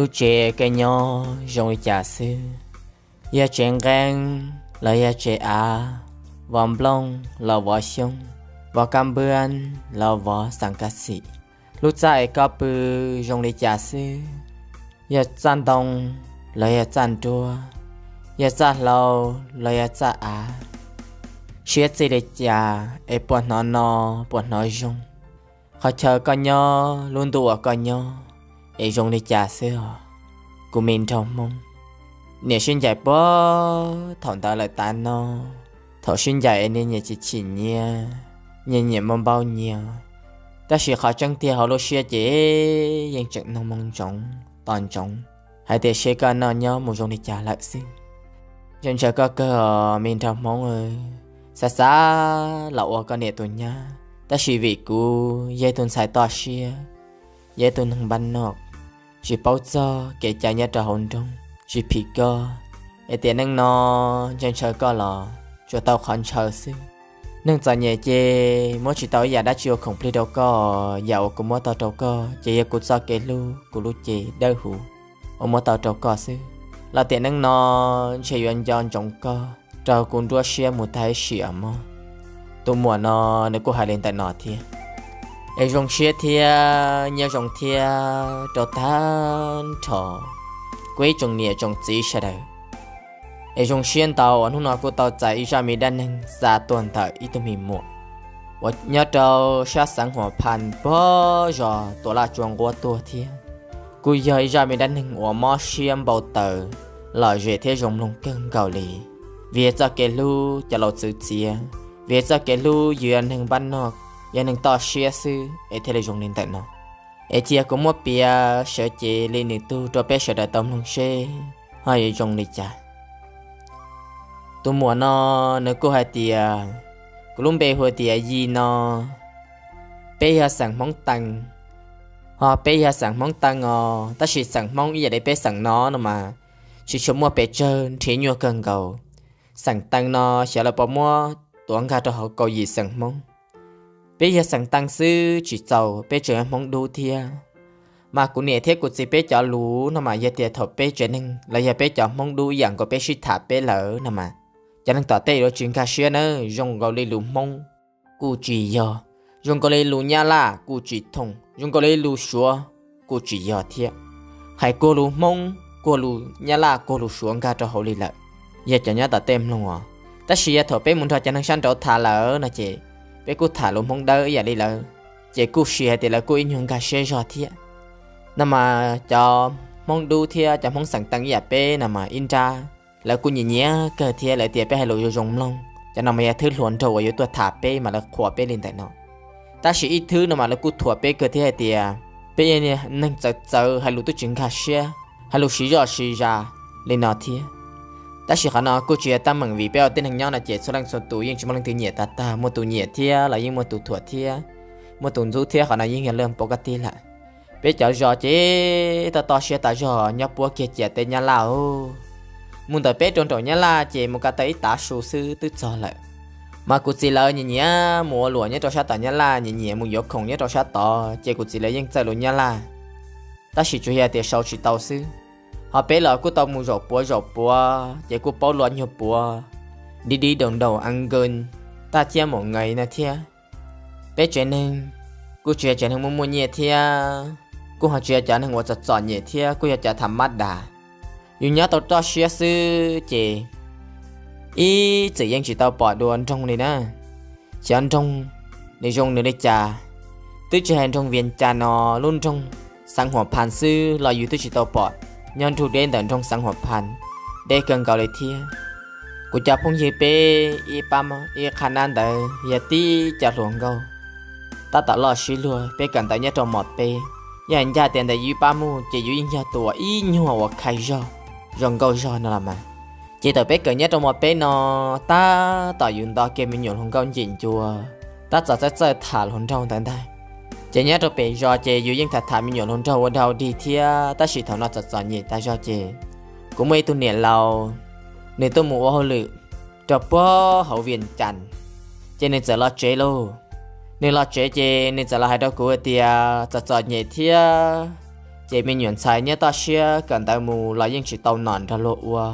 Lub tsev koj nyob zoo li cas xwb? Yog tsev nqeeb los yog tsev av, vov nplooj los vov xyoob, vov kab npwab los vov xeem kab xim. Lub txaj es koj pw zoo li cas xwb? Yog txaj ntoo los yog txaj nruab, yog txaj hlau los yog txaj av. Siab txij li cas es puas hnov no, puas hnov zoo? Qhov chaw koj nyob, lub ntuj uas koj nyob es zoo li cas xwb os, kuv me nraug Hmoob? Niam sib ncaim puag thaum ntawd lawm tas no, thaum sib ncaim es niag nyiam chim chim nyias, nyias nyiam npau npau nyias, tab sis qhov tseeb tiag hauv lub siab ces yeej tseem nug moo ntsoov tos ntsoov hais tias seb koj noj nyob mus zoo li cas lawm xwb. Ntshaw ntshaw koj kawg os me nraug Hmoob, xav xav los ua koj niam tus nyab, tab sis vim kuv yog ib tug ntxhais toj siab, yog ib tug neeg npab noj, tsis paub txog kev cai nyob rau hauv nroog, tsis phim koj, es tiam neej no ntshaw ntshaw koj los tsuas tau qhov ntshaw xwb. Neeg txom nyem ces muab tsis tau ib yam dab tsi ua khoom plig rau koj, yam uas kuv muab tau rau koj ces yog kuv txoj kev hlub, kuv lub cev dawb huv uas muab tau rau koj xwb. Los tiam neej no ntshe yuav nco ntsoov koj raug kuv nruab siab mus tag ib sim os mog. Tus muam no nws kuj hais li ntawm no thiab. Es zoo siab thiab nyob zoo thiab rau tag nrho kuv ib tsoom niam tsoom txiv sawv daws. Es zoo siab ntau uas hnub no kuj tau txais ib zaj me dab neeg xa tuaj ntawm ib tug me muam uas nyob rau sab xeev Huas Phas puag zos Tuam Laj Tsua Nquab tuaj thiab. Kuj yog ib zaj me dab neeg uas mob siab npau taws, lom zem thiab zoo mloog kawg nkaus li. Vim txoj kev hlub cov laus txwv txiav, vim txoj kev hlub yus yog neeg npab noj, yog neeg toj siab xwb es thiaj li zoo li ntawm no. Es cia kuv muab piav sawv cev li nws tug rau peb sawv daws tau mloog seb ho yuav zoo li cas. Tus muam no nws kuj hais tias, kuv lub npe hu tias Yis no, peb yog xeem Hmoob Tees. Ho peb yog xeem Hmoob Tees os, tab sis xeem Hmoob ib yam li peb xeem no no mas tsis tshua muaj pes tsawg, nrhiav nyuaj kawg nkaus. Xeem Tees no xyov lawv puas muab tuav nkag rau hauv kaum yim xeem Hmoob. Peb yog xeem Tees xwb tsis txaus, peb tseem yog Hmoob Dub thiab. Mas kuv niam thiab kuv txiv peb cov lus no mas yog tias thaum peb tsev neeg los yog peb cov Hmoob Dub ib yam nkaus peb sib tham peb lawm no mas, cov neeg tom tej yuav tsis nkag siab na, zoo nkaus li lus Hmoob kuj tsis yog, zoo nkaus li lus Nyab Laj kuj tsis thooj, zoo nkaus li lus Suav kuj tsis yog thiab. Hais kuag lus Hmoob, kuag lus Nyab Laj, kuag lus Suav nkag rau hauv li lawm, yog cov nyob tom tej mloog os. Tab sis yog thaum peb mus nrog cov neeg sab nraud tham lawm no ces peb kuj tham lus Hmoob Dawb ib yam li lawv, ces kuj sim hais tias lawv kuj ib nyuag nkag siab zog thiab. No mas cov Hmoob Dub thiab cov Hmoob xeem Tees ib yam peb no mas ib nrab lawv kuj nyiam nyiam kawg thiab, lawv tias peb hais lus zoo zoo mloog. Cov no mas yog thwb hluas nraug uas yuav tuaj tham peb mas lawv qhuas peb li ntawm no. Tab sis ib thwb no mas lawv kuj thuam peb kawg thiab hais tias peb yog neeg txawv txawv, hais lus twb tsis nkag siab, hais lus siv zoj siv zas li no thiab. Tab sis qhov no kuj tsis yog teeb meem, vim peb ua tib neeg nyob no ces txhua leej txhua tus yeej tsis muaj leej twg nyiam tag tag, muaj tus nyiam thiab los yeej muaj tus thuam thiab, muaj tus ntxub thiab, qhov no yeej yog laj pov kab tib lawm. Peb cov zos ces toj toj siab tas zog, nyob puab kiag ciam teb Nyab Laj os. Mus ntawm peb rau nraum Nyab Laj ces mus ko taw ib tav su xwb twb txog lawm. Mas kuv txiv lawv nyiam nyiam mus ua luam nyob rau sab tom Nyab Laj, nyiam nyiam mus yuav khoom nyob rau sab tod, ces kuv txiv lawv yeej txawj lus Nyab Laj, tab sis tsuas yog tias sau tsis tau xwb. Ho peb los kuj tau mus zaum puav zaum puav ces kuj paub lus nyuag puav, dib dib daus daus, a nkees, tag thiab maum nqes no thiab. Peb tsev neeg kuj tsis yog tsev neeg muaj muaj nyiaj thiab, kuj ho tsis yog cov neeg uas txom txom nyem thiab, kuj yog cov tham mab das. Yus nyob tau toj siab xwb ces ib txwm yeej tsis tau pom dua nroog li na. Xyov nroog nws zoo nws li cas, twb tsis hais nroog Vias Cas no, lub nroog xeev Huas Phas xwb los yus twb tsis tau pom nyob nrug deb ntawm nroog xeev Huas Phas, deb kawg nkaus li thiab. Kuv cov phooj ywg peb ib pab ib qhab nab ntawd yog tib co hluas nkauj tab tom loj sib luag, peb kawm ntawv nyob rau mos peb. Yog hais ncaj tias ntawm yus ib pab mus ces yus yeej yog tus uas ib nyuag uas khai zog, zoo nkauj zog no los mas. Ces thaum peb kawm nyob rau mos peb no, tab tom yus nto kiag me nyuam hluas nkauj ncim ncua, tab txom txawj txawj tham hluas nraug ntawd ntag. Ces nyob rau pem zos ces yus yeej tham tham me nyuam hluas nraug ua dog dig thiab, tab sis thaum no txom txom nyem tas zog ces kuv muaj ib tug niam laus, nws tuaj mus ua hauj lwm rau puag hauv Vias Cas, ces nws txawm los tsev lauj. Nws los tsev ces nws txawm los hais rau kuv tias txom txom nyem thiab, Ces me nyuam ntxhais niab toj siab kawm ntawv mus los yeej tsis tau nom nrog luag ua.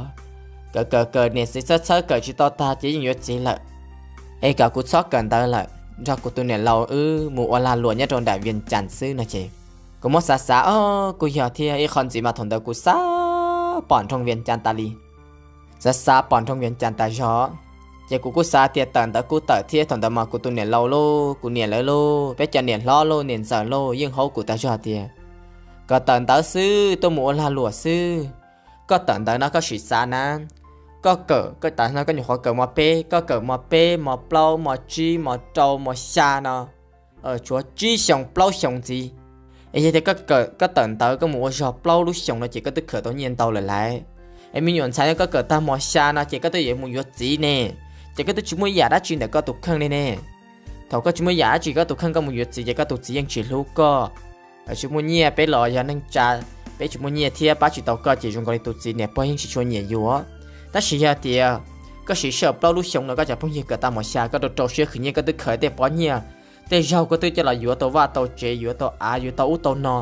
Kawm kawm kawm niam txiv txhawb txhawb kawm tsis tau tag ces yeej yuav txiv lawm. Es kom kuv txhob kawm ntawv lawm, nrog kuv tus niam laus wb mus ua lag luam nyob rau nram Vias Cas xwb no ces kuv muab xav xav, o, kuj yog thiab, ib qho ntxiv mas thaum ntawd kuv xav pom nroog Vias Cas tas li. Xav xav pom nroog Vias Cas tas zog, ces kuv kuj xav tias tawm ntawv kuj tawm thiab, thaum ntawd mas kuv tus niam laus lauj, kuv niam lawv lauj, peb cov niam hlob lauj, niam ntxawm lauj yeej haub kuv tas zog tias kom tawm ntawv xwb, tuaj mus ua lag luam xwb. Koj tawm ntawv no koj sim xav na, koj kawm, koj tas no koj nyuam qhuav kawm mos peb, koj kawm mos peb, mos plaub, mos tsib, mos rau, mos xya no, tshuav tsib xyoos plaub xyoos ntxiv. Es yog tias koj tawm ntawv koj mus ua zog plaub lub xyoos no ces koj twb khaws tau nyiaj ntau lawm lauj. Es me nyuam ntxhais no koj kawm tag mos xya no ces koj twb yuav mus yuav txiv ne, ces koj twb tsis muaj yam dab tsi ntawm koj tus kheej li ne. Thaum koj tsis muaj yam dab tsi koj tus kheej koj mus yuav txiv ces koj tus txiv yeej tsis hlub koj. Tsis muaj nyiaj, peb los yog neej tsa, peb tsis muaj nyiaj thiab pab tsis tau koj ces zoo nkaus li tus txiv niam pog yeej tsis tshua nyiam yus. Tab sis yog tias koj siv sij hawm plaub lub xyoos no koj cov phooj ywg kawm tag mos xya koj rau rau siab khwv nyiaj, koj twb khaws tej pob nyiaj, tej zaug koj twb coj los yuav tau vaj tau tsev, yuav tau av, yuav tau ub tau no.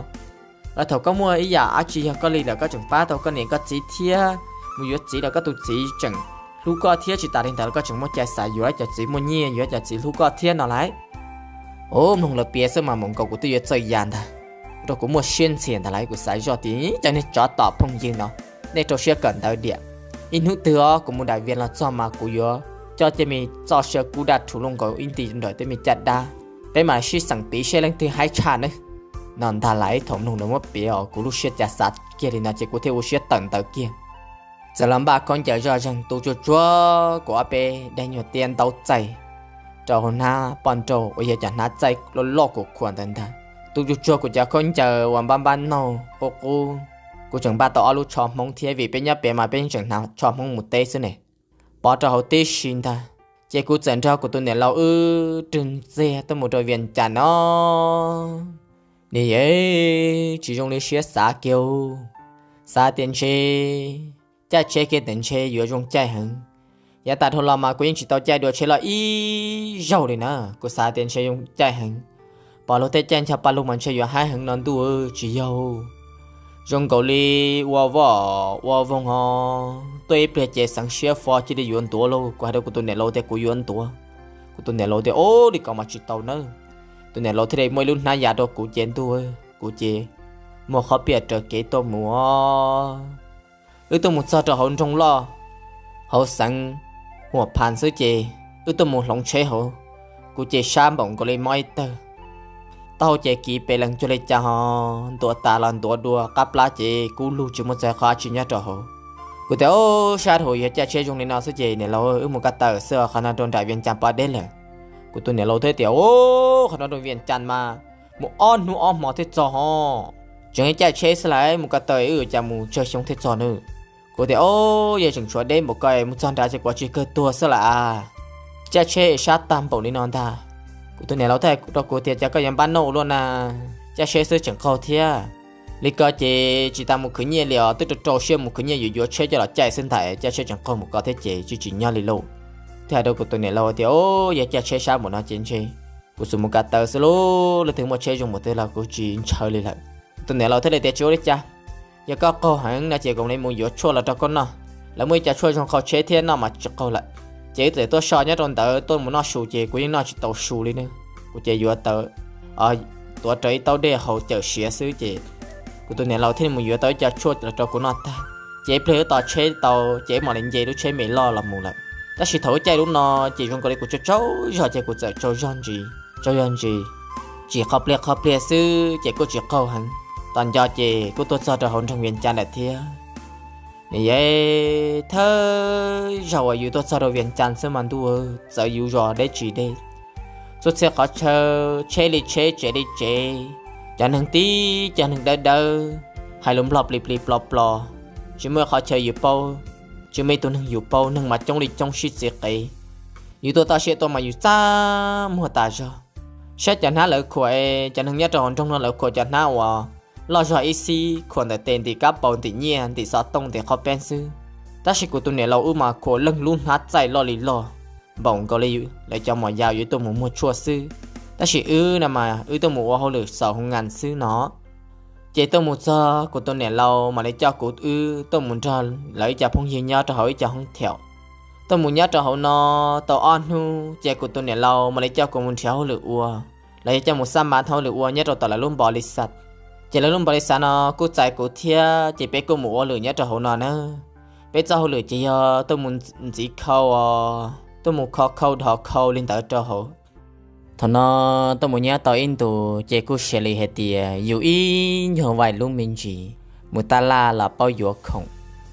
Los thaum koj muaj ib yam dab tsi yog koj li lawm koj tseem pab tau koj niam koj txiv thiab, mus yuav txiv los koj tus txiv tseem hlub koj thiab, tsis tas li ntawd los koj tseem muaj cai xav yuav cov txiv muaj nyiaj, yuav cov txiv hlub koj thiab no lauj. Ub, mloog lawv piav xwb mas mus nkaus kuv twb yuav txawj ya ntag, rau kuv muaj siab ntxhias ntag lauj. Kuv xav zoj tias cov niag tsov tom phooj ywg no, nej rau siab kawm ntawv diam. Ib hnub twg os kuv mus nram Vias los txog mas kuv yuav coj tej me txoj sia kub daj rhuv luaj nkaus ib nti nram tej me caj dab, peb mam sib xeem piv seb leej twg haib tshaj nawb. No ntag lauj, thaum mloog lawv muab piav os kuv lub siab cas xav kiag li no ces kuv thiaj ua siab tawm ntawv kiag. Txawm los npaj khaub ncaws zoj zeeg, tu tsuag tsuag kuv ob peb daim nyuag tiab ntaub txaij rau hauv hnab poj nrauj uas yog cov hnab txaij loj loj khuam khuam ntawd ntag. Tu tsuag tsuag kuv cov khaub ncaws uas npab npab naug qub qub. Kuv tseem npaj tau ob lub tsho Hmoob thiab vim peb nyob pem mas peb yeej tseem hnav tsho Hmoob mus teb xwb ne. Pov rau hauv tib si ntag, ces kuv txawm nrog kuv tus niam laus wb rwg ntxiag tuaj mus rau Vias Cas no. Niam, tsis zoo li siab xav kiag. Xav tias ntshe caij tsheb kiag tias ntshe yuav zoo caij heev. Yav tas dhau los mas kuv yeej tsis tau caij dua tsheb los ib zaug li na, kuv xav tias ntshe zoo caij heev. Pom luag tej caij ncho pa lug mas ntshe yuav haib heev no ntuj, tsis yog. Zoo nkaus li ua voj ua voog ho, tuaj ib pliag ces xeev siab fo cia li yuav ntuav lauj. Kuv hais rau kuv tus niam laus tias kuv yuav ntuav. Kuv tus niam laus tias, Ub, li ko mas tsis tau nawb. Tus niam laus thiaj li muaj ib lub hnab ya rau kuv ces ntuj, kuv ces muag qhob pias raws kev tuaj mus. Wb tuaj mus txog rau hauv nroog loj, hauv xeev Huam Phas xwb ces wb tuaj mus hloov tsheb hauv, kuv ces sab npaum nkaus li mob ib tawg. Taub hau ces kiv pes lees cuag li cas ho, ntuav tas los ntuav dua, qab plab ces kub lug tsis muaj txog qhov dab tsi nyob rau hauv. Kuv tias, Ub, sab dhau, yog caij tsheb zoo li no xwb ces niam laus, wb mus ko taw xwb, qhov no rau nram Vias Cas pov deb lawm. Kuv tus niam laus thiaj tias, Ub, qhov no rau Vias Cas mas mus ob hnub ob hmo thiaj txog ho. Tseem caij tsheb xwb lauj, mus ko taw wb yuav cas mus tsawg xyoo thiaj txog nawb. Kuv tias, Ub, yog tseem tshuav deb npaum ko mus txog nrad ces kuv tsis kawg tuag xwb lawm a. Caij tsheb sab tag npaum li no ntag. Kuv tus niam laus thiaj hais rau kuv tias, Cas koj yuav npaj noj ua luaj na, caij tsheb xwb tseem qaug thiab. Li ko ces tsis tas mus khwv nyiaj li os, twb rau rau siab mus khwv nyiaj yuav yuav tsheb coj los caij xwb ntag, caij tsheb tseem qaug npaum ko thiab ces tsis tsim nyog li lauj. Thiaj hais rau kuv tus niam laus tias, Ub, yog caij tsheb sab npaum no ces ntshe kuv xum mus ko taw xwb lauj, leej twg muaj tsheb zoo npaum twg los kuv tsis ntshaw li lawm. Kuv tus niam laus thiaj li tias, Tsis ua li cas, yog koj qaug heev no ces kuv mam li mus yuav tshuaj los rau koj noj. Lawv muaj ib co tshuaj zoo qaug tsheb thiab, noj mas tsis qaug lawm. Ces wb txawm tuaj so nyob rau ntawd tuaj mus noj su ces kuv yeej noj tsis tau su li ne. Kuv ces yuav tau tuav rawv ib taub dej haus cawm siav xwb ces kuv tus niam laus thiaj li mus yuav tau ib co tshuaj los rau kuv noj tag. Ces ib pliag wb tos tsheb tau ces wb mam li nce lub tsheb me loj los mus lawm. Tab sis thaum wb caij lub no ces zoo nkaus li kuv tsaug tsaug zog ces kuv txawm tsaug zog ntsis, tsaug zog ntsis, tsim qhov pliag qhov pliag xwb ces kuj tsis qaug heev. Tos nco ces kuj tuaj txog rau hauv nroog Vias Cas lawm thiab. Niam, thawj zaug uas yus tuaj txog rau Vias Cas xwb mas ntuj, txawv yuav zos deb tsis deb, txhua txhia qhov chaw tsheb li tsheb tsev li tsev, cov neeg tib cov neeg dawb dawb, hais lus Nplog plis plis plos plos, tsis muaj qhov chaw yus paub, tsis muaj ib tug neeg yus paub, neeg mas coob li coob sib txiv qev. Yus tuaj toj siab tuaj mas yus txaj muag tas zog. Saib cov hnab lawv khuam, cov neeg nyob rau hauv nroog no lawv khuam cov hnab uas loj zog ib xib, khuam ntawm tes ntim kab paus, ntim nyiaj, ntim xov tooj, ntim qhov peeb xwb. Tab sis kuv tus niam laus wb mas khuam leej lub hnab txaij loj li loj, npaum nkaus li lawv cov mos yau yuav tuaj mus muag tshuaj xwb. Tab sis wb no mas wb tuaj mus ua hauj lwm xaus hoo ngas xwb no. Ces tuaj mus txog kuv tus niam laus mam li coj kuv wb tuaj mus nrog lawv ib co phooj ywg nyob rau hauv ib co hoob thiaum. Tuaj mus nyob rau hauv no tau ob hnub ces kuv tus niam laus mam li coj kuv mus nrhiav hauj lwm ua, los yog coj mus xab mav hauj lwm ua nyob rau tom lawv lub npau li xav. Ces lawv lub npau li xav no kuj txais kuv thiab ces peb kuj mus ua hauj lwm nyob rau hauv no na. Peb txoj hauj lwm ces yog tuaj mus ntxiv khau os, tuaj mus kho khau dhos khau li ntawd rau hauv. Thaum no tuaj mus nyob tau ib ntus ces kuj siv li hais tias yus ib nyuag vais lub me ntsis, mus taj laj los paub yuav khoom,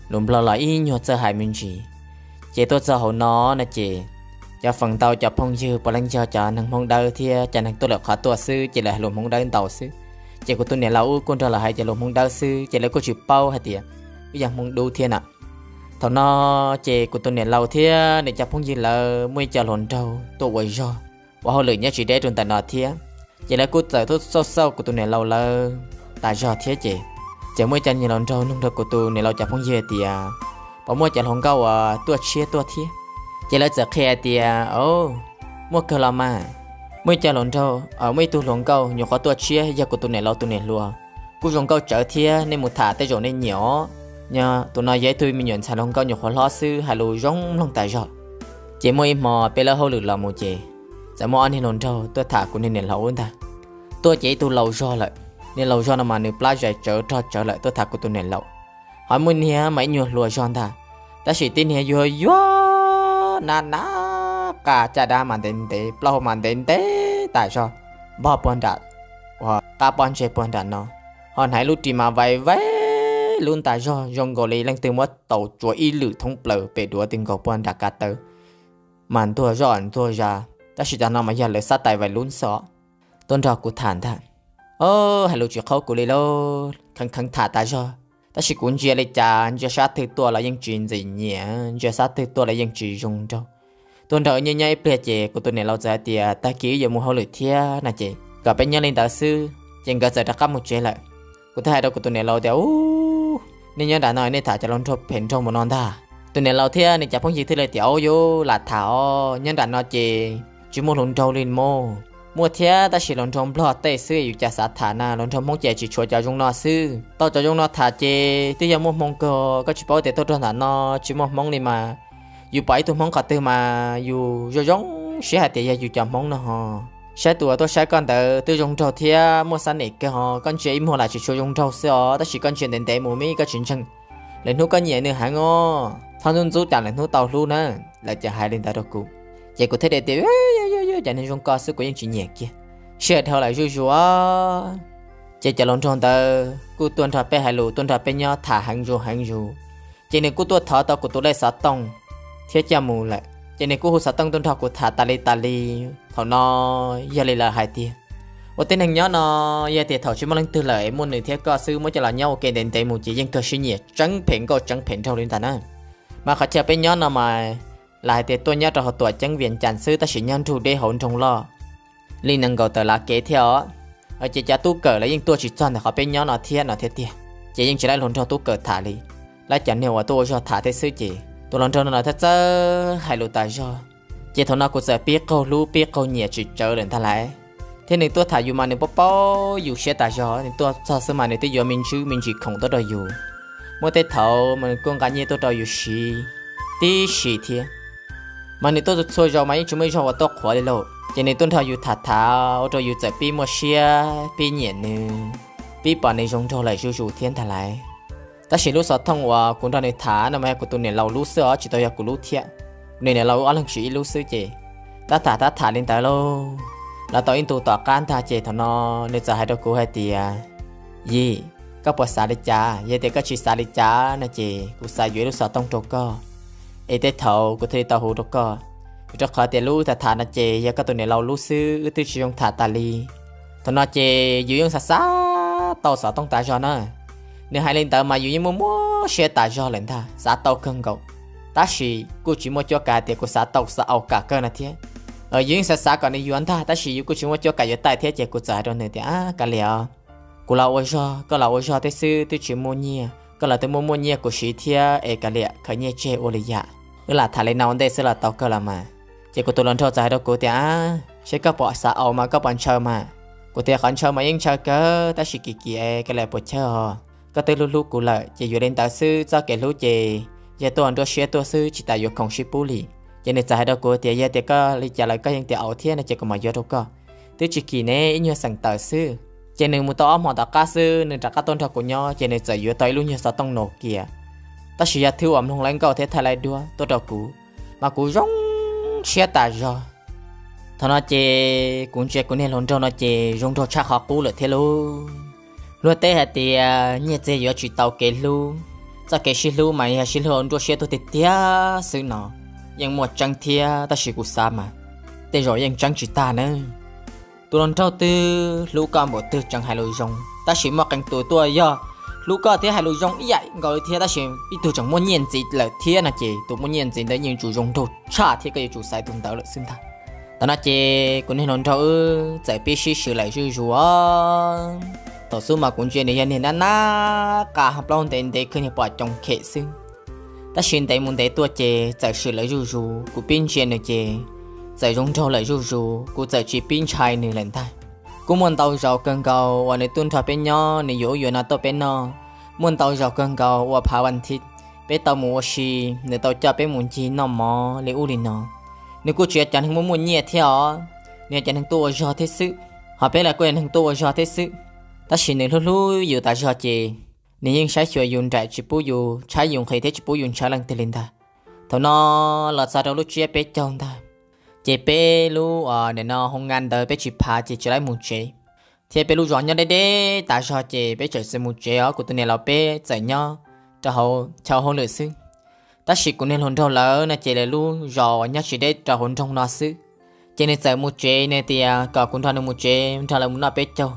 lus Nplog los ib nyuag txawj hais me ntsis. Ces tuaj txog hauv no no ces cov feem ntau cov phooj ywg puav leej yog cov neeg Hmoob Dawb thiab cov neeg tuaj lawm qhov tuaj xwb ces lawv hais lus Hmoob Dawb ntau xwb. Ces kuv tus niam laus wb kuj nrog lawv hais cov lus Hmoob Dawb xwb ces lawv kuj tsis paub hais tias wb yog Hmoob Dub thiab na. Thaum no ces kuv tus niam laus thiab nws cov phooj ywg lawv muaj ib co hluas nraug tuaj ua zog, ua hauj lwm nyob tsis deb rau ntawm no thiab. Ces lawv kuj txawm tuaj xauj xauj kuv tus niam laus lawv tas zog thiab ces, ces muaj ib co niag hluas nraug nug rau kuv tus niam laus cov phooj ywg hais tias puas muaj cov hluas nkauj uas tuaj tshiab tuaj thiab. Ces lawv txawm qhia hais tias, o, muaj kawg los mas. Muaj ib co hluas nraug, muaj ib tug hluas nkauj nyuam qhuav tuaj tshiab yog kuv tus niam laus tus niam hluas, kuj zoo nkauj tsawv thiab, nej mus tham tej zaum nej nyiam os. Nyob tus no yog ib tug me nyuam ntxhais hluas nkauj nyuam qhuav hlob xwb, hais lus zoo mloog tas zog. Ces muaj ib hmo peb lawb hauj lwm los mus ces txawm muaj ob niag hluas nraug tuaj tham kuv niag niam laus ntag. Tuaj ces ib tug laus zog lawm, niag laus zog no mas nws plab zais tsawv rog tsawv lawm tuaj tham kuv tus niam laus. Ho muaj niag mas ib nyuag hluas zog ntag, tab sis tib niag yuag yuag nab nab, qa caj dab mas ntev ntev, plaub hau mas ntev ntev tas zog, npog puag nram, qab pob ntseg puag nram no, ho hnav lub ris mas vais vais lub ntas zog zoo nkaus li leej twg muab taus tsuav ib lwm thoob plaws pem duav twg nkaus puag nram ka taw, mas ntuag zoj ntuag zas, tab sis cov no mas yog lawv xab tais vais lub xwb. Tuaj nrog kuv tham ntag. O, hais lus tsis qhaub kuv li lauj, kheev kheev tham tas zog, tab sis kuv ntsia li cas ntsia sab twg tuaj los yeej tsis ntxim nyiam, ntsia sab twg tuaj los yeej tsis zoo nraug. Tuaj nrog nyob nyob ib pliag ces kuv tus niam laus txawm hais tias tag kis wb yuav mus hauj lwm thiab no ces kom peb nyob li ntawd xwb, ces nkawd txawm rov qab mus tsev lawm. Kuv thiaj hais rau kuv tus niam laus tias, u, nej nyob nram no nej tham cov hluas nraug phem nraug mus no ntag. Tus niam laus thiab nws cov phooj ywg thiaj li tias, u, yuav lam tham os, nyob nram no ces tsis muaj hluas nraug li mog. Muaj thiab tab sis hluas nraug Nplog tej xwb, yus cas xav tham na, hluas nraug Hmoob ces tsis tshuav cov zoo no xwb. Tau cov zoo no tham ces twb yog muaj hmoo kawg, koj tsis paub tias tuaj rau nram no tsis muaj Hmoob li mas. Yus pom ib tug Hmoob qhov twg mas yus zoo zoo siab hais tias yog yus cov Hmoob no ho. Saib tus uas tuaj saib koj ntawd twb zoo nraug thiab muaj xab nem kawg ho, koj ntsia ib muag los tsis tshua zoo nraug xwb os, tab sis koj ntsia ntev ntev mus mas koj tsis ntseeg, lwm hnub koj nyiam nws heev os, txhob ntxub ntxub cas lwm hnub tau hlub na. Lawv ces hais li ntawd rau kuv, ces kuv thiaj li tias, cov neeg zoo ko xwb kuv yeej tsis nyiam kiag, sij hawm dhau lawm zuj zus. Ces cov hluas nraug ntawd kuj tuaj nrog peb hais lus, tuaj nrog peb nyob tham heev zus heev zus. Ces nws kuj tuaj thov tau kuv tus lej xov tooj thiab coj mus lawm. Ces nws kuj hu xov tooj tuaj nrog kuv tham tas li tas li. Thaum no yog li lawv hais tias, ua tej neeg nyob no, yog tias thaum tsis muaj leej twg lawm es muaj nws thiab koj xwb muab coj los nyob ua ke ntev ntev mus ces yeej kawg sib nyiam tseeb phem nkauj tseeb phem nraug li ntag na. Mas qhov chaw peb nyob no mas lawv hais tias tuaj nyob rau hauv tuam ceeb Vias Cas xwb tab sis nyob nrug deb hauv nroog loj li nees nkaum tawm lav kev thiab os. Ces cov tub kawm lawv yeej tuaj tsis txog ntawm qhov peb nyob no thiab no thiab tiag, ces yeej tsis laib hluas nraug tub kawm tham li. Laib cov niag uas tuaj ua zog tham thiab xwb ces tus hluas nraug no los thiaj txawj hais lus tas zog. Ces thaum no kuv txawm pib qaug hlub pib qaug nyiam tsis tsawv lawm ntag lauj. Thiab nws tuaj tham yus mas nws paub paub yus siab tas zog, nws tuaj txog xwb mas nws twb yuav me ntsis me ntsis khoom tuaj rau yus. Muaj tej thaum mas nws kuj nqa nyiaj tuaj rau yus siv tib si thiab. Mas nws tuaj txhua zaus mas yeej tsis muaj ib zaug uas tuaj qhuav li lauj. Ces nws tuaj nrog yus tham tham ua rau yus txawm pib muaj siab pib nyiam nws, pib pom nws zoo nraug lawm zuj zus thiab ntag lauj. Tab sis lub xov tooj uas kuv nrog nws tham no mas yog kuv tus niam laus lub xwb os, tsis tau yog kuv lub thiab. Kuv niam laus wb ob leeg siv ib lub xwb ces tab tham tab tham li ntawd lauj, los tau ib ntu tom qab ntag ces thaum no nws txawm hais rau kuv hais tias, Yim, koj puas xav li cas? Yog tias koj tsis xav li cas no ces kuv xav yuav ib lub xov tooj rau koj, es tej thaum kuv thiaj li tau hu rau koj. Vim rau qhov tias lub tham tham no ces yog koj tus niam laus lub xwb, wb twb tsis zoo tham tas li. Thaum no ces yus yeej xav xav tau xov tooj tas zog na. Nws hais li ntawd mas yus yeej muaj muaj siab tas zog lawm ntag, xav tau kawg nkaus, tab sis kuj tsis muaj cuab kav tias kuv xav tau xav au kam kawg no thiab. Yus yeej xav xav kom nws yuav ntag, tab sis yus kuj tsis muaj cuab kav yuav taij thiab ces kuv txawm hais rau nws tias, Ab, kav liam os, kuv los ua zog, koj los ua zog thiab xwb, twb tsis muaj nyiaj, koj los twb muaj muaj nyiaj kuv siv thiab es kav liam khaws nyiaj tseg ua li yam, wb lam tham li no ua ntej xwb los tau kawg los mas. Ces kuv tus hluas nraug txawm hais rau kuv tias, Ab, seb koj puas xav au mas koj puas ntshaw mas. Kuv tias qhov ntshaw mas yeej ntshaw kawg tab sis kim kim es koj li puas chawj os, koj twb hlub hlub kuv lawm ces yuav li ntawd xwb, txoj kev hlub ces yog tuaj nruab siab tuaj xwb tsis tas yuav khoom sib pub li. Ces nws txawm hais rau kuv tias yog tias koj li cas lawm koj yeej tias au thiab no ces kuv mam yuav rau koj. Twb tsis kim ne, ib nyuag xeem tawm xwb. Ces nws mus tau ob hmo tom qab xwb nws rov qab tuaj nrog kuv nyob ces nws txawm yuav tau ib lub nyuag xov tooj Nokia, tab sis yog thwb uas mloog laib nkauj thiab thaij laib duab tuaj rau kuv, mas kuv zoo siab tas zog. Thaum no ces kuv ntsia kuv niag hluas nraug no ces zoo nraug tshaj qhov qub lawm thiab lauj. Luag teb hais tias nyiaj txiag yuav tsis tau kev hlub, txoj kev sib hlub mas yog sib hlub nruab siab tuaj tiag tiag xwb no. Yeej muaj tseeb thiab tab sis kuv xav mas tej zaum yeej tseeb tsis tag nawb. Tus hluas nraug twg hlub koj npaum twg tseem hais lus zoo, tab sis muaj qee tus tuaj yog hlub koj thiab hais lus zoo ib yam nkaus li thiab, tab sis ib tug tseem muaj nyiaj ntxiv lawm thiab no ces tus muaj nyiaj ntxiv ntawd yeej yuav tsum zoo nraug tshaj thiab koj yuav tsum xaiv tus ntawd lawm xwb ntag. Thaum no ces kuv niag hluas nraug wb txawm pib sib swm lawm zuj zus. Thaum xub mas kuv ntsia nws yog niag nab nab qa plaub ntev ntev khwb niag pom coos khem xwb, tab sis ntev mus ntev tuaj ces txawm swm lawm zuj zus. Kuv pib ntsia nws ces txawm zoo nraug lawm zuj zus, kuv txawm tsis pib ntshai nws lawm ntag. Kuj muaj ntau zaus kawg nkaus uas nws tuaj nrog peb nyob, nws yuav ub yuav no tuaj peb noj. Muaj ntau zaus kawg nkaus uas phav vas thiv peb tau mus ua si, nws tau coj peb mus ncig noj mov li ub li no. Nws kuj tsis yog cov neeg muaj muaj nyiaj thiab os, nws yog cov neeg tuaj ua zog thiab xwb, ho peb los kuj yog neeg tuaj ua zog thiab xwb. Tab sis nws hlub hlub yus tas zog ces nws yeej saib xyuas yus nraim tsis pub yus tshaib yus nqhis thiab tsis pub yus ntshaw leej twg li ntag. Thaum no los txog rau lub tsiab peb caug ntag, ces peb lub nim no hoo nka ntawd peb tsis phav ces tsis laib mus tsev, thiab peb lub zos nyob deb deb tas zog ces peb txawm tsis mus tsev os. Kuv tus niam laus peb txawm nyob rau hauv chaw hauj lwm xwb, tab sis kuv niag hluas nraug lawv no ces lawv lub zos uas nyob tsis deb rau hauv nroog no xwb. Ces nws txawm mus tsev, nws tias kom kuv nrog nws mus tsev, nrog lawv mus noj peb caug.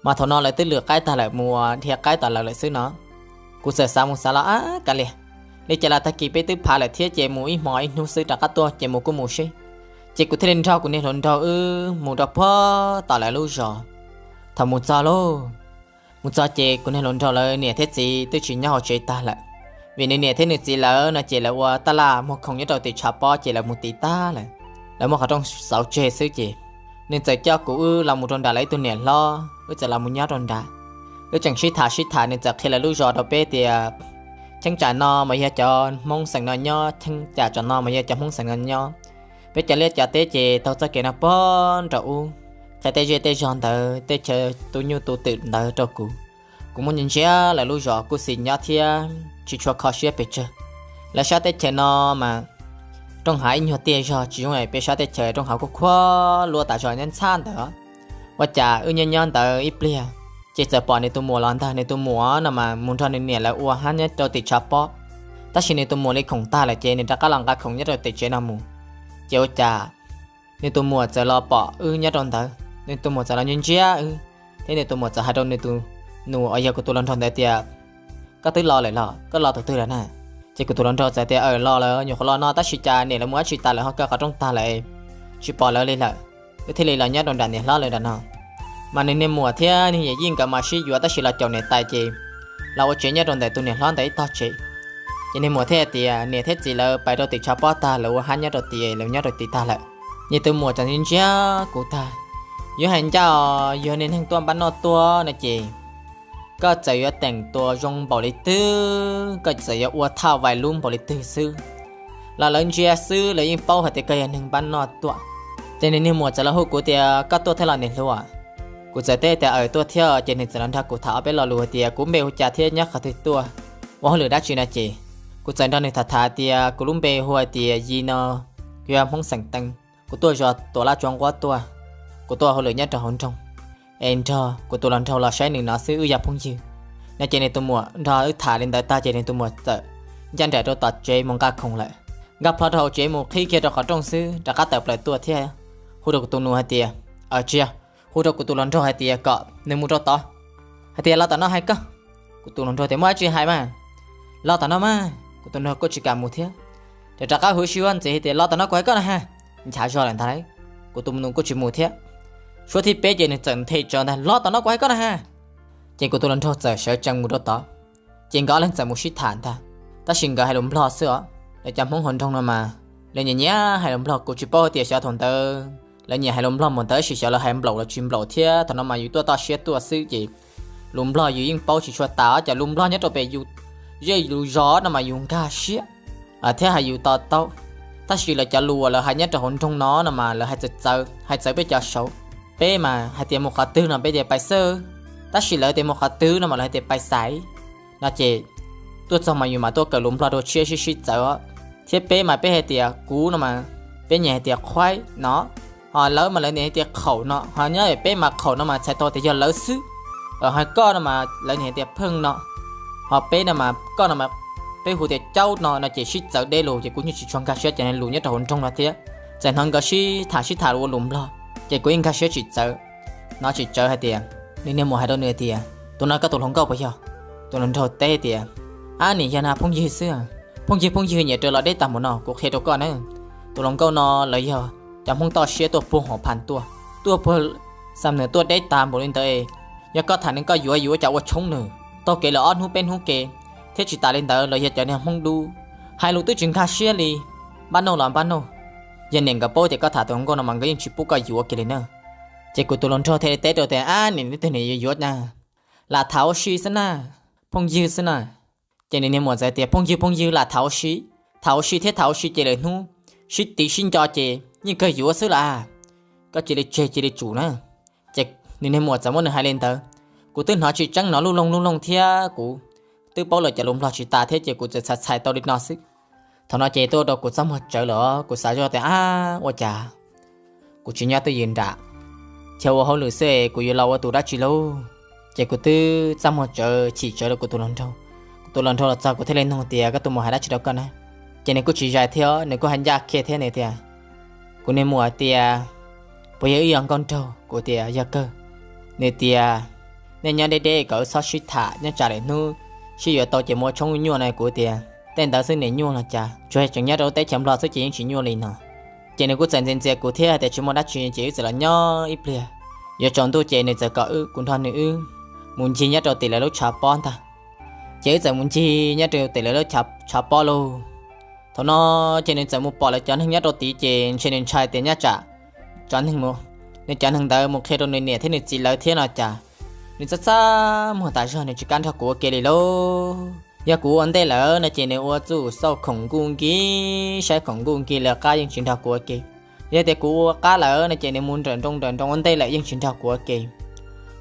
Mas thaum no lawv twb lwm qaib tag lawm, mus dhia qaib tom lawv lawm xwb no. Kuv txawm xav mus xav los, ab kav liam, li cas los tag kis peb twb phav lawm thiab ces mus ib hmo ib hnub xwb rov qab tuaj ces mus kuj mus seb. Ces kuv thiaj li nrog kuv niag hluas nraug wb mus rau puag tom lawv lub zos. Thaum mus txog lauj, mus txog ces kuv niag hluas nraug lawv niam thiab txiv twb tsis nyob hauv tsev tag lawm, vim nws niam thiab nws txiv lawv no ces lawv ua taj laj muag khoom nyob rau tim tshav pob ces lawv mus tid tag lawm. Lawv muab qhov rooj xauv tseg xwb ces nws txawm coj kuv wb los mus rau nram lawv ib tug niam hlob, wb txawm los mus nyob rau nrad. Wb tseem sib tham sib tham, nws txawm qhia lawv lub zos rau peb tias cheeb tsam no mas yog cov Hmoob xeem no nyob, cheeb tsam tsom no mas yog cov Hmoob xeem no nyob. Peb cov liaj cov teb ces taug txoj kev no puag nraum ub, qhia tej zej tej zog ntawd, tej chaw tu nyuj tu twm ntawd rau kuv. Kuv muab ntsia ntsia lawv lub zos kuj xis nyob thiab tsis tshua kho siab pes tsawg. Lawv sab teb chaws no mas rooj hav ib nyuag tiaj zog, tsis zoo li peb sab teb chaws, rooj hav kuj khuab luab tas zog nyob ntxhab ntawd. Ua cas wb nyob nyob ntawd ib pliag, ces txawm pom nws tus muam los ntag. Nws tus muam no mas mus nrog nws niam lawv ua hab nyob rau tim tshav pob, tab sis nws tus muam li khoom tag lawm ces nws rov qab los nqa khoom nyob rau tim tsev no mus. Ces ua cas nws tus muam txawm los pom wb nyob rau ntawd, nws tus muam txawm los ntsia ntsia wb, thiab nws tus muam txawm hais rau nws tus nus uas yog kuv tus hluas nraug ntawd tias, koj twb los lawm los? Koj los tus twg lawm na? Ces kuv tus hluas nraug txawm tias, aws, los lawm, nyuam qhuav los no tab sis cas niam lawv mus dab tsi tas lawm ho kaw qhov rooj tag lawm, tsis pom lawv li lawm, wb thiaj li los nyob rau nram niam hlob lawv nram no. Mas nws niag muam thiab nws yawm yij nkawd mas sib yuav tab sis los caum niam tais ces los ua tsev nyob rau ntawm tus niam hlob ntawd ib tog tsev. Ces niag muam thiaj tias niam thiab txiv lawv pais rau tim tshav pob tag, lawv ua hab nyob rau tid, lawv nyob rau tid tag lawm. Nws tus muam txawm ntsia ntsia kuv tag, yuav hais ncaj, yog niag neeg tuaj npaj noj tuaj no ces koj txawm yuav teem tua zoo npaum li twg, koj txawm yuav ua thaj vais lub npaum li twg xwb los lawv ntsia xwb lawv yeej paub hais tias koj yog neeg npaj noj tuaj. Ces nws niag muam txawm los hu kuv tias, koj tuaj thiab los niam hluas? Kuv txawm teb tias, aws, tuaj thiab. Ces nws txawm los nrog kuv tham ob peb lo lus hais tias kuv npe hu cas thiab nyob qhov twg tuaj, ua hauj lwm dab tsi no ces kuv txawm nrog nws tham tham tias kuv lub npe hu hais tias Yi no, kuv yog Hmoob xeem Teev, kuv tuaj zos Tuam Laj Tsua Nquab tuaj, kuv tuaj hauj lwm nyob rau hauv nroog, es nrog kuv tus hluas nraug los saib nws no xwb, wb yog phooj ywg no. Ces nws tus muam nrog wb tham li ntawd tag ces nws tus muam txawm ncaj nraim rau tom tsev mus nqa khoom lawm. Nkag plho rau hauv tsev mus qhib kiag rau qhov rooj xwb rov qab tawm plaws tuaj thiab hu rau kuv tus nus hais tias, aws, tsis yog, hu rau kuv tus hluas nraug hais tias kom nws mus rau tod, hais tias los tom no hais koj. Kuv tus hluas nraug tias, muaj dab tsi hais mas, los tom no mas. Kuv tus nraug kuj tsis kam mus thiab, ces rov qab hu sib huab ntxiv hais tias los tom no kuv hais koj na ha. Nchav zog lawm ntag lauj, kuv tus nus kuj tsis mus thiab. Suab thib peb ces nws txawm nthe tsawv ntag, los tom no kuv hais koj na ha. Ces kuv tus hluas nraug txawm sawv tsees mus rau tod. Ces nkawd ob leeg txawm mus sib tham ntag, tab sis nkawd hais lus Nplog xwb os. Lawv cov Hmoob hauv nroog no mas lawv nyiam nyiam hais lus Nplog, kuv tsis paub hais tias xyov thaum ntawd lawv nyiam hais lus Nplog mus ntawd, tab sis xyov lawv hais nplaum los tsis nplaum thiab. Thaum no mas yus tuaj toj siab tuaj xwb ces lus Nplog yus yeej paub tsis tshua tas, cov lus Nplog nyob rau pem yus zej lus zos no mas yus nkag siab thiab hais yus to taub. Tab sis lawv cov lus uas lawv hais nyob rau hauv nroog no no mas lawv hais txawv txawv, hais txawv peb cov saud. Peb mas hais tias mus qhov twg no peb tias pais xwb, tab sis lawv tias mus qhov twg no mas lawv hais tias pais xaiv no ces tuaj txog mas yus mam tuaj kawm lus Nplog rau tshiab sib sib txawv. Thiab peb mas peb hais tias kuv no mas peb nyiam hais tias khuaib no, ho lawv mas lawv nyiam hais tias khaum no, ho nyob peb mas khaum no mas txhais tau tias yog lawv xwb. Ho koj no mas lawv nyiam hais tias pheej no, ho peb no mas koj no mas peb hu tias caub no no ces sib txawv deb lus ces kuv yeej tsis tshua nkag siab cov lus nyob rau hauv nroog no thiab. Txawm hnov nkawd sib tham sib tham ua lus Nplog ces kuv yeej nkag siab tsis txawv. No tsis txawv hais tias, nws niag muam hais rau nws tias tus no koj tus hluas nkauj puas yog? Tus hluas nraug teb tias, ab nim yog na phooj ywg xwb, phooj ywg phooj ywg nyiam raws los deb tag npaum no kuv qhia rau koj na. Tus hluas nkauj no lawv yog cov Hmoob toj siab tuaj puag Huam Phas tuaj, tuaj puag Xam Nuas tuaj deb tag npaum li ntawd. Yog koj tham nws koj yuav yuav cas ua tshoob nws, taug kev lawm ob hnub peb hnub ke, thiab tsis tas li ntawd los yog cov niag Hmoob dub, hais lus twb tsis nkag siab li. Npaj noj los npaj noj, yog niam nkawd paub tias koj tham tus hluas nkauj no mas nkawd yeej tsis pub koj yuav kiag li na. Ces kuv tus hluas nraug thiaj li teb rau tias, ab nim twg nim yuav yuav na, lam tham ua si xwb na, phooj ywg xwb na. Ces nws niag muam txawv tias, phooj ywg phooj ywg lam tham ua si, tham ua si thiab tham ua si ces lawm hnub sib tiv sib nco ces yeej kawg yuav xwb lawm. Koj cia li tseg cia li tsum na. Ces nws niag muam txawm muab nws hais li ntawd, kuv twb hnov tsis tseeb hnov lub loog lub loog thiab kuv twb paub lawv cov lus Nplog tsis tas thiab ces kuv txawm txhais txhais tau li no xwb. Thaum no ces tuaj rau kuv txaj muag tsawv lawm, kuv xav zoj tias, ab ua cas kuv tsis nyob twj ywm nram chaw ua hauj lwm xwb, kuv yuav los ua tus dab tsi lauj? Ces kuv twb txaj muag tsawv chim tsawv rau kuv tus hluas nraug. Kuv tus hluas nraug los txog kuv thiaj li nug tias, koj tus muam hais dab tsi rau koj na? Ces nws kuj tsis zais thiab, nws kuj hais ncaj kiag thiab, nws tias, kuv niag muam tias, puas yog wb yog nkauj nraug? Kuv tias, yog kawg. Nws tias, nej nyob deb deb kom wb txhob sib tham, nyob tsam lawm hnub sib yuav tau ces mus ua tshoob nyuaj na. Kuv tias, tej ntawd xwb niam nyuaj los cas, tsuas yog tseem nyob rau teb chaws Nplog xwb ces yeej tsis nyuaj li no. Ces nws kuj txawm ntxias ntxias kuv thiab hais tias tsis muaj dab tsi ces wb txawm los nyob ib pliag. Yuav tsaus ntuj ces nws txawm kom wb, kuv nrog nws wb mus ncig nyob rau tim lawv lub tshav pob ntag. Ces wb txawm mus ncig nyob rau tim lawv lub tshav pob lauj. Thaum no ces nws txawm mus pom lawv cov neeg nyob rau tid ces ntshe nws ntshai tias nyob tsam cov neeg, nws cov neeg ntawd mus qhia rau nws niam thiab nws txiv lawv thiab no cas, nws txaj txaj muag tas zog, nws tsis kam nrog kuv ua ke li lauj. Yog kuv ua ntej lawm no ces nws ua txuj xauj khoom nkuj nkig, saib khoom nkuj nkig lawv qab yeej tsis nrog kuv ua ke. Yog tias kuv ua qab lawm no ces nws mus nrawm nroos nrawm nroos ua ntej lawm yeej tsis nrog kuv ua ke.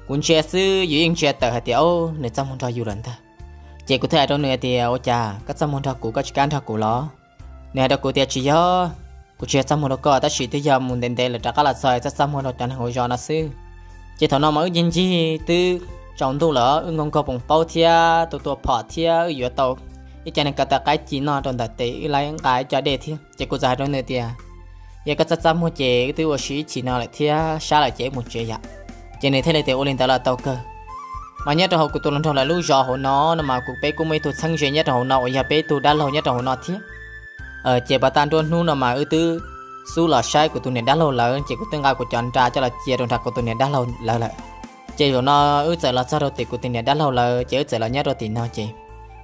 Kuv ntsia xwb yus yeej ntsia tawm hais tias, o, nws txaj muag nrog yus lawm ntag. Ces kuv thiaj hais rau nws tias, ua cas koj txaj muag nrog kuv, koj tsis kam nrog kuv los? Nws hais rau kuv tias, tsis yog, kuv tsis yog txaj muag rau koj, tab sis twb yog mus ntev ntev lawm rov qab los txog txaj txaj muag rau cov neeg hauv zos no xwb. Ces thaum no mas wb ncig ncig twb tsaus ntuj lawm, wb nkaug nkaug poos plaub thiab tua tua phom thiab wb yuav tau ib co neeg ko taw qaib ci noj rau ntawm tes, wb laib nqa ib co dej thiab. Ces kuv txawm hais rau nws tias, yog koj txaj txaj muag ces wb twb ua si ib chim no lawm thiab sab lawm ces wb mus tsev yom. Ces nws thiaj li tias ua li ntawd los tau kawg. Mas nyob rau hauv kuv tus hluas nraug lawv lub zos hauv no no mas kuv peb kuj muaj ib tug txheeb ze nyob rau hauv no uas yog peb ib tug dab laug nyob rau hauv no thiab. Ces pas tag nruab hnub no mas wb twb xub los saib kuv tus niam dab laug lawv ces kuv twb nqa kuv cov nra coj los cia rau nram kuv tus niam dab laug lawv lawm. Ces zaum no wb txawm los txog rau tim kuv tus niam dab laug lawv ces wb txawm los nyob rau tim no ces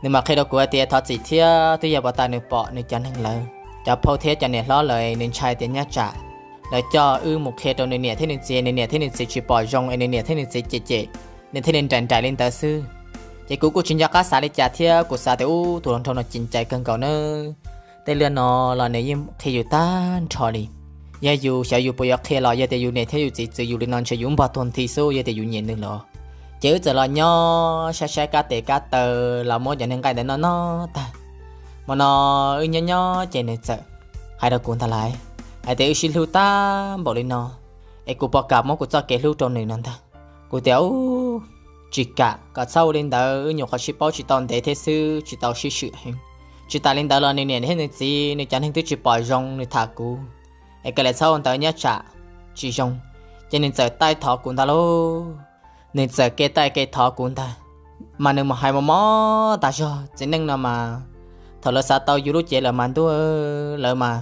nws mam qhia rau kuv hais tias thov txim thiab twb yog pas tag nws pom nws cov neeg lawv cov phauj thiab cov niam hlob lawv, nws ntshai tias nyob tsam lawv coj wb mus qhia rau nws niam thiab nws txiv, nws niam thiab nws txiv tsis pom zoo es nws niam thiab nws txiv cem cem, nws thiaj li nraim nraim li ntawd xwb. Ces kuv kuj tsis nco qab xav li cas thiab kuv xav tias ub tus hluas nraug no ceev cai kawg nkaus na. Tej lwaj no los nws yeej qhia yus tag nrho li. Yog yus xyov yus puas yuav qhia los yog tias yus niam thiab yus txiv txwv yus li no ntshe yus npog tuag nthi xwb yog tias yus nyiam nws los. Ces wb txawm los nyob saib saib kab tes kab taw los muab cov neeg nqaij ntawd noj noj tag. Hmo no wb nyob nyob ces nws txawm hais rau kuv ntag lauj, hais tias wb sib hlub tag npaum li no es kuv puas kam muab kuv txoj kev hlub rau nws no ntag. Kuv tias ub, tsis kam, kom txhob ua li ntawd, wb nyuam qhuav sib paub tsis tau ntev thiab xwb, tsis tau sib swm heev. Tsis tas li ntawd los nws niam thiab nws txiv nws cov neeg twb tsis pom zoo nws tham kuv, es kawg li txhob ua ntawd nyob tsam tsis zoo. Ces nws txawm taij thov kuv ntag lauj. Nws txawm kev taij kev thov kuv ntag, mas nws mus hais mos mos tas zog. Txiv neej no mas thaum lawv xav tau yus lub cev lawm mas ntuj, lawv mas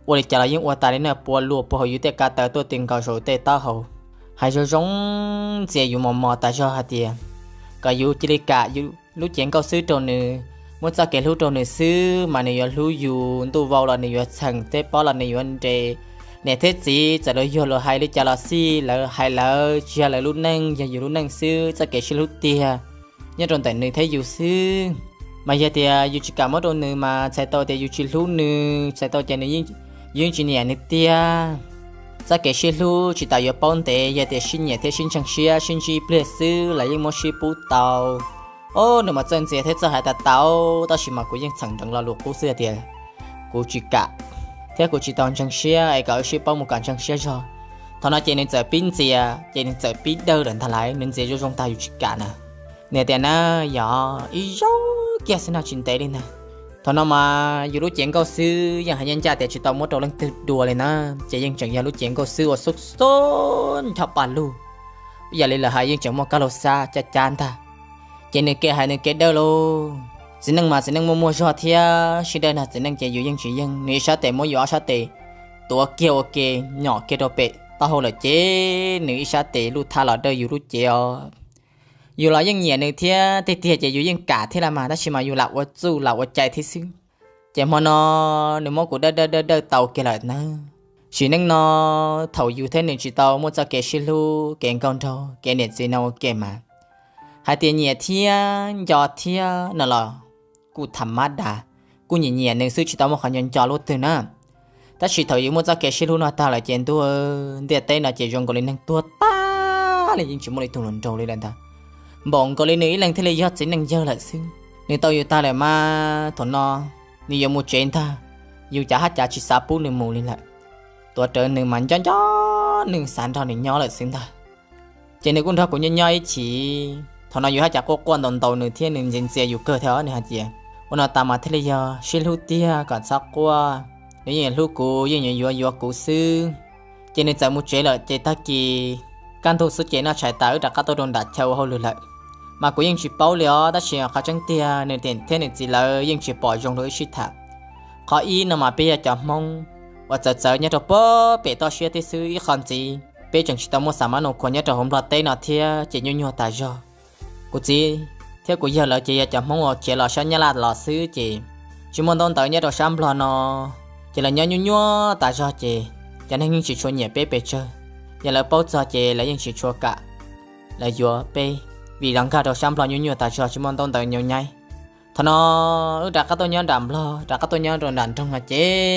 ua li cas los yeej ua tas li na, pua luas puag hauv yus tej kab taw tuaj ti nkaus saum tej taub hau, hais zoo zoo ntxias yus mos mos tas zog hais tias kom yus cia li kam yus lub cev nkauj xwb rau nws, muab txoj kev hlub rau nws xwb mas nws yuav hlub yus, ntuj vau los nws yuav txheem, teb pob los nws yuav nres, Niam thiab txiv txawm los yuag los hais li cas los xij, lawv hais lawv tsis yog lawv lub neej, yog yus lub neej xwb, txoj kev sib hlub tiag nyob rau ntawm nws thiab yus xwb. Mas yog tias yus tsis kam muab rau nws mas txhais tau tias yus tsis hlub nws, txhais tau tias nws, yus yeej tsis nyiam nws tiag. Txoj kev sib hlub tsis tas yuav paub ntev yog tias sib nyiam thiab sib ntseeg siab sib ntsib ib pliag xwb los yeej muab sib pub tau. Ob, nws mas txawj ntxias thiab txawj hais tas tau, tab sis mas kuv yeej txheem nreev lo lus qub xwb tias kuv tsis kam thiab kuv tsis tau ntseeg siab es kom wb sib paub mus kom ntseeg siab zog. Thaum no ces nws txawm pib ntxias ces nws txawm pib dawj lawm ntag lauj, nws ntxias zoo zoo tag yus tsis kam na. Nws tias na, yog ib zaug kiag xwb no tsis ntev li ntag. Thaum no mas yus lub cev nkauj xwb yeej hais ncaj ncaj tias tsis tau muab rau leej twg dua li na, ces yeej tseem yog lub cev nkauj xwb uas xub xub ncho pa lug, yam li lawv hais yeej tseem muaj kab laug xab cab cab ntag. Ces nws kev hais nws kev dawj lauj. Txiv neej mas txiv neej muaj muaj zog thiab sib dawj nrog txiv neej ces yus yeej tsis yeej, nws ib sab tes muab yus ob sab tes tuav kiag ua ke, nyom kiag rau pem taub hau lawm ces nws ib sab tes luj thaj los dawj yus lub cev os. Yus los yeej nyiam nws thiab tiag tiag ces yus yeej kam thiab los mas, tab sis mas yus lam ua txuj lam ua cai thiab xwb. Ces hmo no nws muab kuv dawj dawj dawj dawj tau kiag lawm na. Sim neej no thaum yus thiab nws tsis tau muaj txoj kev sib hlub, kev nkauj nraug, kev niam txiv no ua ke mas, hais tias nyiam thiab nco thiab no los kuj tham mab das, kuj nyiam nyiam nws xwb tsis tau muaj qhov nco nco luaj twg na. Tab sis thaum yus muaj txoj kev sib hlub no tag lawm ces ntuj, ntiaj teb no ces zoo nkaus li neeg tuag tag li, yeej tsis muaj li tus hluas nraug li lawm ntag. Npaum nkaus li nws ib leeg thiaj li yog txiv neej yawg lawm xwb. Nws tau yus tag lawm mas thaum no nws yuav mus tsev ntag, yus cav hab cav tsis xav pub nws mus li lawm. Tuav rawv nws mas nco nco nws, xav nrog nws nyob lawm xwb ntag. Ces nws kuj nrog kuv nyob nyob ib chim, thaum no yus haj cas quaj quaj ntaus ntaus nws thiab nws ntxias ntxias yus kawg thiab, nws hais tias ua no tas mas thiaj li yog sib hlub tiag kom txhob quaj, nws yeej yuav hlub kuv, yeej yuav yuav yuav kuv xwb. Ces nws txawm mus tsev lawm ces tag kis kaj ntug xwb ces noj tshais tas wb rov qab tuaj rau nram chaw ua hauj lwm lawm. Mas kuv yeej tsis paub li os, tab sis qhov tseeb tiag nws thiab nws txiv lawv yeej tsis pom zoo rau wb sib tham. Qhov ib no mas peb yog cov Hmoob uas txawv txawv nyob rau pem toj siab thiab xwb, ib qho ntxiv peb tseem tsis tau muaj xa mab nus khuas nyob rau hauv Nplog teb no thiab ces nyuaj nyuaj tas zog. Kuv txiv thiab kuv yawg lawv ces yog cov Hmoob uas khiav los sab Nyab Laj los xwb ces tsis muaj ntaub ntawv nyob rau sab Nplog no, ces lawv nyob nyuaj nyuaj tas zog ces cov neeg yeej tsis tshua nyiam peb pes tsawg. Yog lawv paub txog ces lawv yeej tsis tshua kam lawv yuav peb, vim los nkag rau sab Nplog nyuaj nyuaj tas zog tsis muaj ntaub ntawv nyuj nyaib. Thaum no wb rov qab tuaj nyob nram Nplog, rov qab tuaj nyob rau nram nroog no ces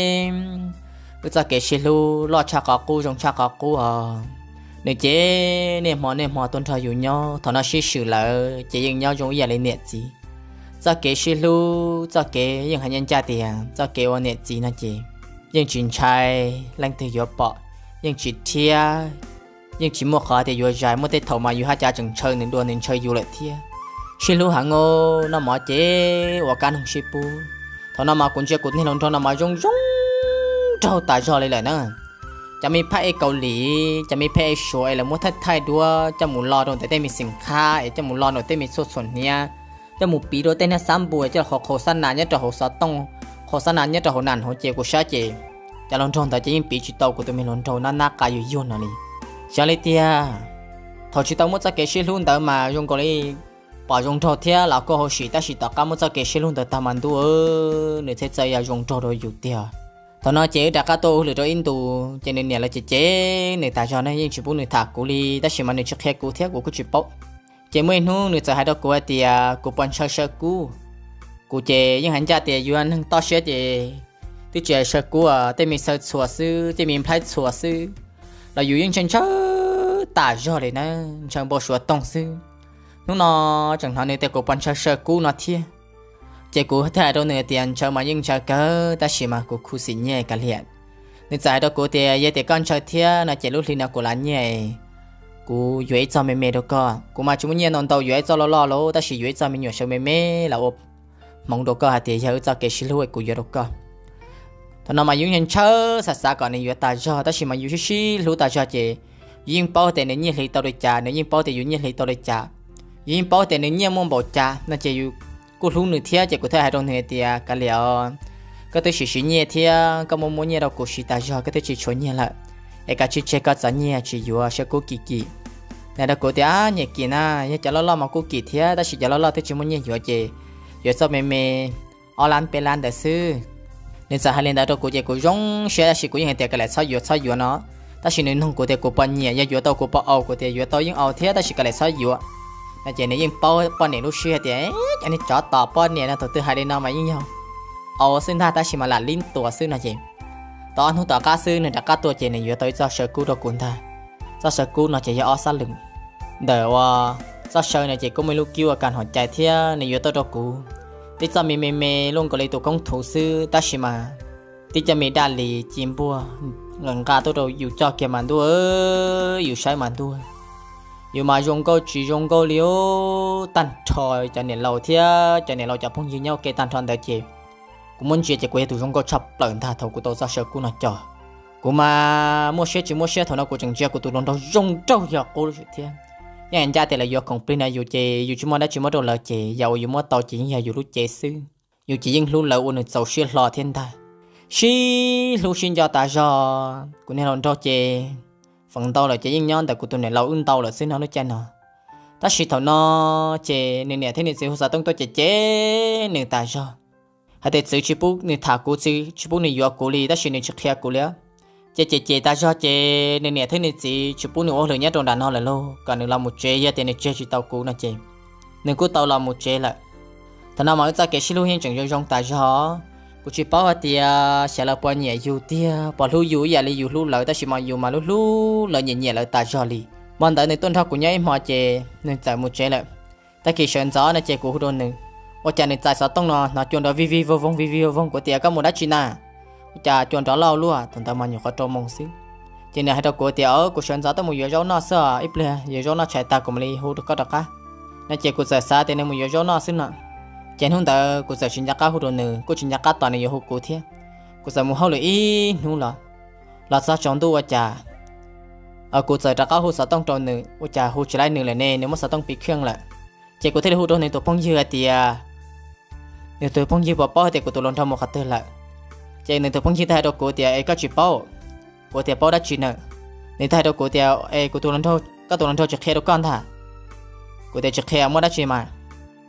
wb txoj kev sib hlub loj tshaj qhov qub zoo tshaj qhov qub os. Nws ces niaj hmo niaj hmo tuaj nrog yus nyob, thaum no sib swm lawm ces yeej nyob zoo ib yam li niam txiv. Txoj kev sib hlub, txoj kev yeej hais ncaj ncaj tias txoj kev ua niam txiv no ces yeej tsis ntshai leej twg yuav pom, yeej tsis rhiab, yeej tsis muaj qhov tias yuav zais. Muaj tej thaum mas yus haj cav tseem ntshaw nws dua nws ntshaw yus lawm thiab. Sib hlub heev no mov ces ua kab noog sib pub. Thaum no mas kuv ntsia kuv niag hluas nraug no mas zoo zoo nraug tas zog li lawm na. Cov me phaj ej Kaus Lim, cov me phaj ej Suav es lawv muab thaij thaij duab coj mus lo rau ntawm tej me xeem qhab es coj mus lo rau tej me txhuaj txhuam hniab, coj mus piv rau tej niag xab npus coj los qhaus qhaus xab nas nyob rau hauv xov tooj, qhaus xab nas nyob rau hauv nas hauv ces kuv saib ces cov hluas nraug ntawd ces yeej piv tsis tau kuv tus me hluas nraug nab nab qa yuag yuag no li. Xyov li tiag, thaum tsis tau muaj txoj kev sib hlub ntawd mas zoo nkaus li pom zoo nraug thiab los kuj hauv sim, tab sis tom qab muaj txoj kev sib hlub ntawd tag mas ntuj, nws thiaj txawm yog zoo nraug rau yus tiag. Thaum no ces wb rov qab tuaj ua hauj lwm rau ib ntus ces nws niam lawv cem cem nws tas zog ne, yeej tsis pub nws tham kuv li, tab sis mas nws tsis qhia kuv thiab kuv kuj tsis paub. Ces muaj ib hnub nws txawm hais rau kuv hais tias kuv puas ntshaw saw kub. Kuv ces yeej hais ncaj tias yus neeg toj siab ces twb tsis hais saw kub, tej me xaw txhuam xwb, tej me nplhaib txhuam xwb los yus yeej ntshaw ntshaw tas zog li na, ntshaw npau suav toog xwb. Hnub no tseem hnov nws tias kuv puas ntshaw saw kub no thiab. Ces kuv thiaj hais rau nws tias ntshaw mas yeej ntshaw kawg tab sis mas kuv khuv xim nyiaj kav liam. Nws txawm hais rau kuv tias yog tias koj ntshaw thiab no ces lub hli no kuv lav nyiaj, kuv yuav ib txoj me me rau koj. Kuv mas tsis muaj nyiaj ntau ntau yuav ib txoj loj loj lauj, tab sis yuav ib txoj me nyuam saw me me los ua hmoov rau koj hais tias yog wb txoj kev sib hlub es kuv yuav rau koj. Thaum no mas yus ntshaw xav xav kom nws yuav tas zog tab sis mas yus sib sib hlub tas zog ces yus yeej paub tias nws nyiaj hli tau li cas, nws yeej paub tias yus nyiaj hli tau li cas, yus yeej paub tias nws nyiaj muaj npaum cas no ces yus kuj hlub nws thiab ces kuv thiaj hais rau nws hais tias kav liam os, koj twb siv siv nyiaj thiab koj muab muab nyiaj rau kuv siv tas zog koj twb tsis tshuav nyiaj lawm, es kav tsij tseg koj txoj nyiaj tsis yuav saw kub kim kim. Nws hais rau kuv tias nyiaj kim na yog cov loj loj mas kuj kim thiab tab sis cov loj loj twb tsis muaj nyiaj yuav ces yuav txoj me me ob lab peb lab ntawd xwb. Nws txawm hais li ntawd rau kuv ces kuv zoo siab tab sis kuv yeej hais tias kav liam txhob yuav txhob yuav no. Tab sis nws nug kuv tias kuv puas nyiam, yog yuav tau kuv puas au, kuv tias yuav tau yeej au thiab tab sis kav liam txhob yuav no. Ces nws yeej paub poj niam lub siab tias cov niag tsov tom poj niam no tus twg hais li no mas yeej yog au xwb ntag tab sis mas lam lib tuas xwb no ces tau ob hnub tom qab xwb nws rov qab tuaj ces nws yuav tau ib txoj saw kub rau kuv ntag. Txoj saw kub no ces yog ob xab lwm ntawm ua txoj saw no ces kuj muaj ib lub kib ua ka hom cai thiab nws yuav tau rau kuv tib txoj me me me luaj nkaus li tus koob thuv xwb tab sis mas tib cov me daj li ci npuaj nqa tuaj rau yus coj kiag mas ntuj, yus saib mas ntuj, yus mas zoo nkauj tsis zoo nkauj li os. Tag nrho cov niam laus thiab cov niam laus cov phooj ywg nyob ua ke tag nrho ntawd ces kuv muab ntsia ces kuv yog tus zoo nkauj tshaj plaws ntag thaum kuv tau txoj saw kub no coj. Kuv mas muaj siab tsis muaj siab thaum no kuv tseem ntsia kuv tus hluas nraug zoo nraug yog qub thiab. Yeej ncaj tias lawv yuav khoom plig no yus ces yus tsis muaj dab tsi muab rau lawv ces yam uas yus muab tau ces yeej yog yus lub cev xwb. Yus ces yeej hlub lawv ua nws txaus siab hlo thiab ntag. Sib hlub sib nco tas zog kuv niag hluas nraug ces feem ntau lawm ces yeej nyob ntawm kuv tus niam laus wb ntau lawm xwb no lub caij no. Tab sis thaum no ces nws niam thiab nws txiv hu xov tooj tuaj ces cem nws tas zog hais tias txwv tsis pub nws tham kuv, txwv tsis pub nws yuav kuv li tab sis nws tsis qhia kuv li. Ces cem cem tas zog ces nws niam thiab nws txiv tsis pub nws ua hauj lwm nyob rau nram no lawm lauj, kom nws los mus tsev yog tias nws tseg tsis tau kuv no ces nws kuj tau los mus tsev lawm. Thaum no mas wb txoj kev sib hlub yeej tseem zoo zoo tas zog. Kuv tsis paub hais tias xyov lawv puas nyiam yus tiag, puas hlub yus ib yam li yus hlub lawv tab sis mas yus mas hlub hlub lawv, nyiam nyiam lawv tas zog li. Hmo ntawd nws tuaj nrog kuv nyob ib hmo ces nws txawm mus tsev lawm. Tag kis sawv ntxov no ces kuv hu rau nws, ua cas nws txais xov tooj no hnov cua nrov vij vij voog voog vij vij voog voog, kuv tias koj mus dab tsi na? Ua cas cua nrov loj luaj? Thaum ntawd mas nyuam qhuav rau moos xwb. Ces nws hais rau kuv tias kuv sawv ntxov tuaj mus yuav zaub noj xwb os, ib pliag yuav zaub noj tshais tag kuv mam li hu rau koj rov qab no ces kuv txawm xav tias nws mus yuav zaub noj xwb no. Ces hnub ntawd kuv txawm tsis nco qab hu rau nws, kuj tsis nco qab tos nws yuav hu kuv thiab. Kuv txawm mus hauj lwm ib hnub los, los txog tsaus ntuj ua cas kuv txawm rov qab hu xov tooj rau nws, ua cas hu tsis laib nws lawm ne, nws muab xov tooj piv kheej lawm. Ces kuv thiaj li hu rau nws tus phooj ywg hais tias nws tus phooj ywg puas paub hais tias kuv tus hluas nraug mus qhov twg lawm. Ces nws tus phooj ywg thiaj hais rau kuv tias es koj tsis paub? Kuv tias paub dab tsi na? Nws thiaj hais rau kuv tias es kuv tus hluas nraug, koj tus hluas nraug tsis qhia rau koj ntag. Kuv tias tsis qhia muaj dab tsi mas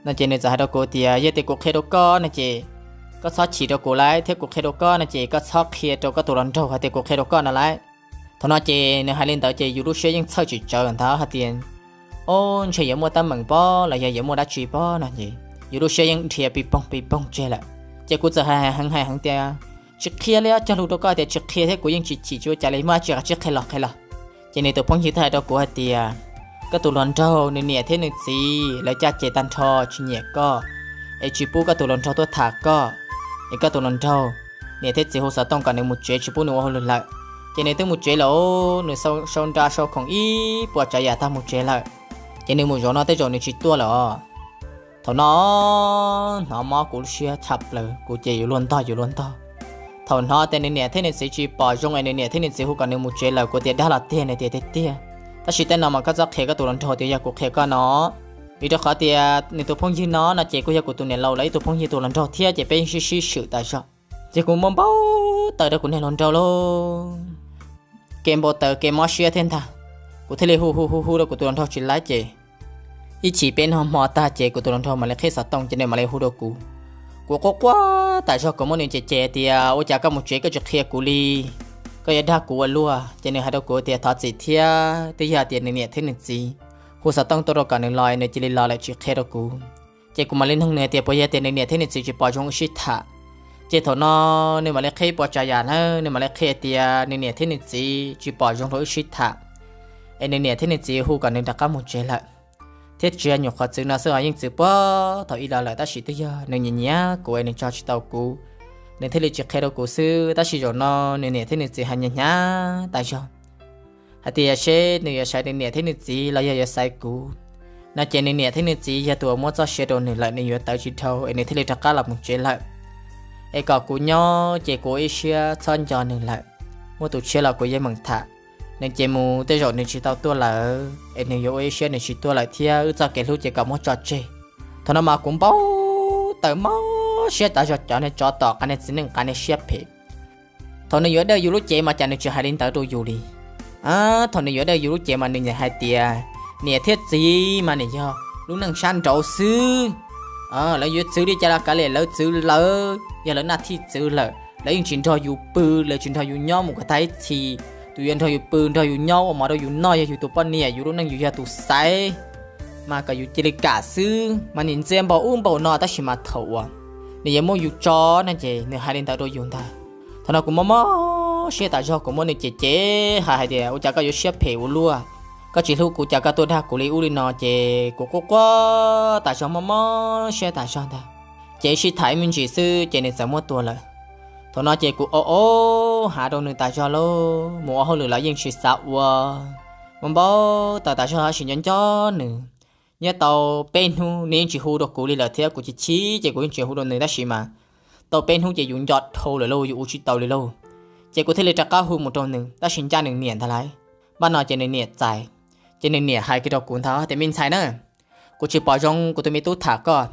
no ces nws txawm hais rau kuv tias yog tias kuv qhia rau koj no ces koj txhob chim rau kuv lauj, thiab kuv qhia rau koj no ces koj txhob qhia rau koj tus hluas nraug hais tias kuv qhia rau koj no lauj. Thaum no ces nws hais li ntawd ces yus lub siab yeej txhawj tsis tsawv ntag hais tias o, ntshe yuav muaj teeb meem pob los yog yuav muaj dab tsi pob no ces yus lub siab yeej nrhiav pis poog pis poog tseg lawm. Ces kuv txawm hais heev hais heev tias tsis qhia li, cog lus rau koj tias tsis qhia thiab kuv yeej tsis chim tsis ua cas li, muaj dab tsi koj qhia los qhia los. Ces nws tus phooj ywg thiaj hais rau kuv hais tias koj tus hluas nraug nws niam thiab nws txiv lawv caj ces tag nrho tsis nyiam koj, es tsis pub koj tus hluas nraug tuaj tham koj, es koj tus hluas nraug niam thiab txiv hu xov tooj kom nws mus tsev tsis pub nws ua hauj lwm lawm. Ces nws twb mus tsev lawm, nws sau nra sau khoom ib puas tsav yam tag mus tsev lawm. Ces nws mus zaum no tej zaum nws tsis tuaj lawm os. Thaum no hnov mob kuv lub siab tshaj plaws, kuv ces yuav luag ntog yuav luag ntog. Thaum hnov tias nws niam thiab nws txiv tsis pom zoo es nws niam thiab nws txiv hu kom nws mus tsev lawm, kuv tias dag los tiag, nws tias tiag tiag. Tab sis tej no mas koj txhob qhia koj tus hluas nraug tias yog kuv qhia koj no, vim rau qhov tias nws tus phooj ywg no no ces kuj yog kuv tus niam laus lawv ib tug phooj ywg tus hluas nraug thiab ces peb yeej sib sib swm tas zog. Ces kuv npau npau taws rau kuv niag hluas nraug lauj, kev npau taws kev mob siab thiab ntag. Kuv thiaj li hu hu hu hu rau kuv tus hluas nraug tsis laib ces ib chim peb noj hmo tag ces kuv tus hluas nraug mam li qhib xov tooj ces nws mam li hu rau kuv. Kuv quaj quaj tas zog, kuv muab nws cem cem tias ua cas koj mus tsev koj tsis qhia kuv li, koj yuav dag kuv ua luaj. Ces nws hais rau kuv tias thov txim thiab, twb yog tias nws niam thiab nws txiv hu xov tooj tuaj rau kom nws los nws cia li los lawm tsis qhia rau kuv. Ces kuv mam li nug nws tias puas yog tias nws niam thiab nws txiv tsis pom zoo wb sib tham. Ces thaum no nws mam li qhia puas tsav yam na, nws mam li qhia tias nws niam thiab nws txiv tsis pom zoo rau wb sib tham, es nws niam thiab nws txiv hu kom nws rov qab mus tsev lawm. Thiab tsis yog nyuam qhuav txwv no xwb os, yeej txwv puag thaum ub los lawm tab sis twb yog nws nyiam nyiam kuv es nws tso tsis tau kuv, nws thiaj li tsis qhia rau kuv xwb. Tab sis zaum no nws niam thiab nws txiv hais nyias hnyav tas zog hais tias seb nws yuav xaiv nws niam thiab nws txiv los yog yuav xaiv kuv no ces nws niam thiab nws txiv yog tus uas muab txoj sia rau nws lawm, nws yuav tawv tsis dhau es nws thiaj li rov qab los mus tsev lawm. Es kom kuv nyob ces kuv ua ib siab txhob nco nws lawm, muaj tus tshiab los kuv yeej meem tham. Nws ces mus tej zaum nws tsis tau tuaj lawm es nws yuav ua ib siab nws tsis tuaj lawm thiab wb txoj kev hlub ces kom muab tso tseg. Thaum no mas kuv npau taws mob siab tas zog, cov niag tsov tom qav niag txiv neej qav niag siab phem. Thaum nws yuav dawj yus lub cev mas cas nws tsis hais li ntawd rau yus li. Thaum nws yuav dawj yus lub cev mas nws hais tias niam thiab txiv mas nws yog lub neej sab nraud xwb, lawv yuav txwv li cas los kav liam, lawv txwv lawv, yog lawv naj thij txwv lawm, lawv yeej tsis nrog yus pw, lawv tsis nrog yus nyob mus kom tag ib txhis. Tus yuav nrog yus pw nrog yus nyob ua mov rau yus noj yog yus tus poj niam, yus lub neej yus yog tus xaiv, mas kom yus cia li kam xwb. Mas nws ntxias npaum ub npaum no tab sis mas thaum uas nws yuav muab yus tso no ces nws hais li ntawd rau yus ntag. Thaum no kuv mob mob siab tas zog, kuv muab nws cem cem hais hais tias ua cas koj yuav siab phem ua luaj, koj tsis hlub kuv cas koj tuaj dag kuv li ub li no, ces kuv quaj quaj tas zog mob mob siab tas zog ntag. Ces sib tham ib me ntsis xwb ces nws txawm muab tua lawm. Thaum no ces kuv o o hav rau nws tas zog lauj, mus ua hauj lwm los yeej tsis xav ua, mus npau taws tas zog tab sis nco nco nws. Nyob tau peb hnub nws yeej tsis hu rau kuv li lawm thiab kuv chim chim ces kuv yeej tsis hu rau nws tab sis mas tau peb hnub ces yus nco dhau lawm lauj, yus ua tsis tau li lauj. Ces kuv thiaj li rov qab hu mus rau nws tab sis ncaj nws niam ntag lauj. Npaj no ces nws niam txais, ces nws niam hais kiag rau kuv ntag tias me ntxhais na, kuv tsis pom zoo kuv tus me tub tham koj,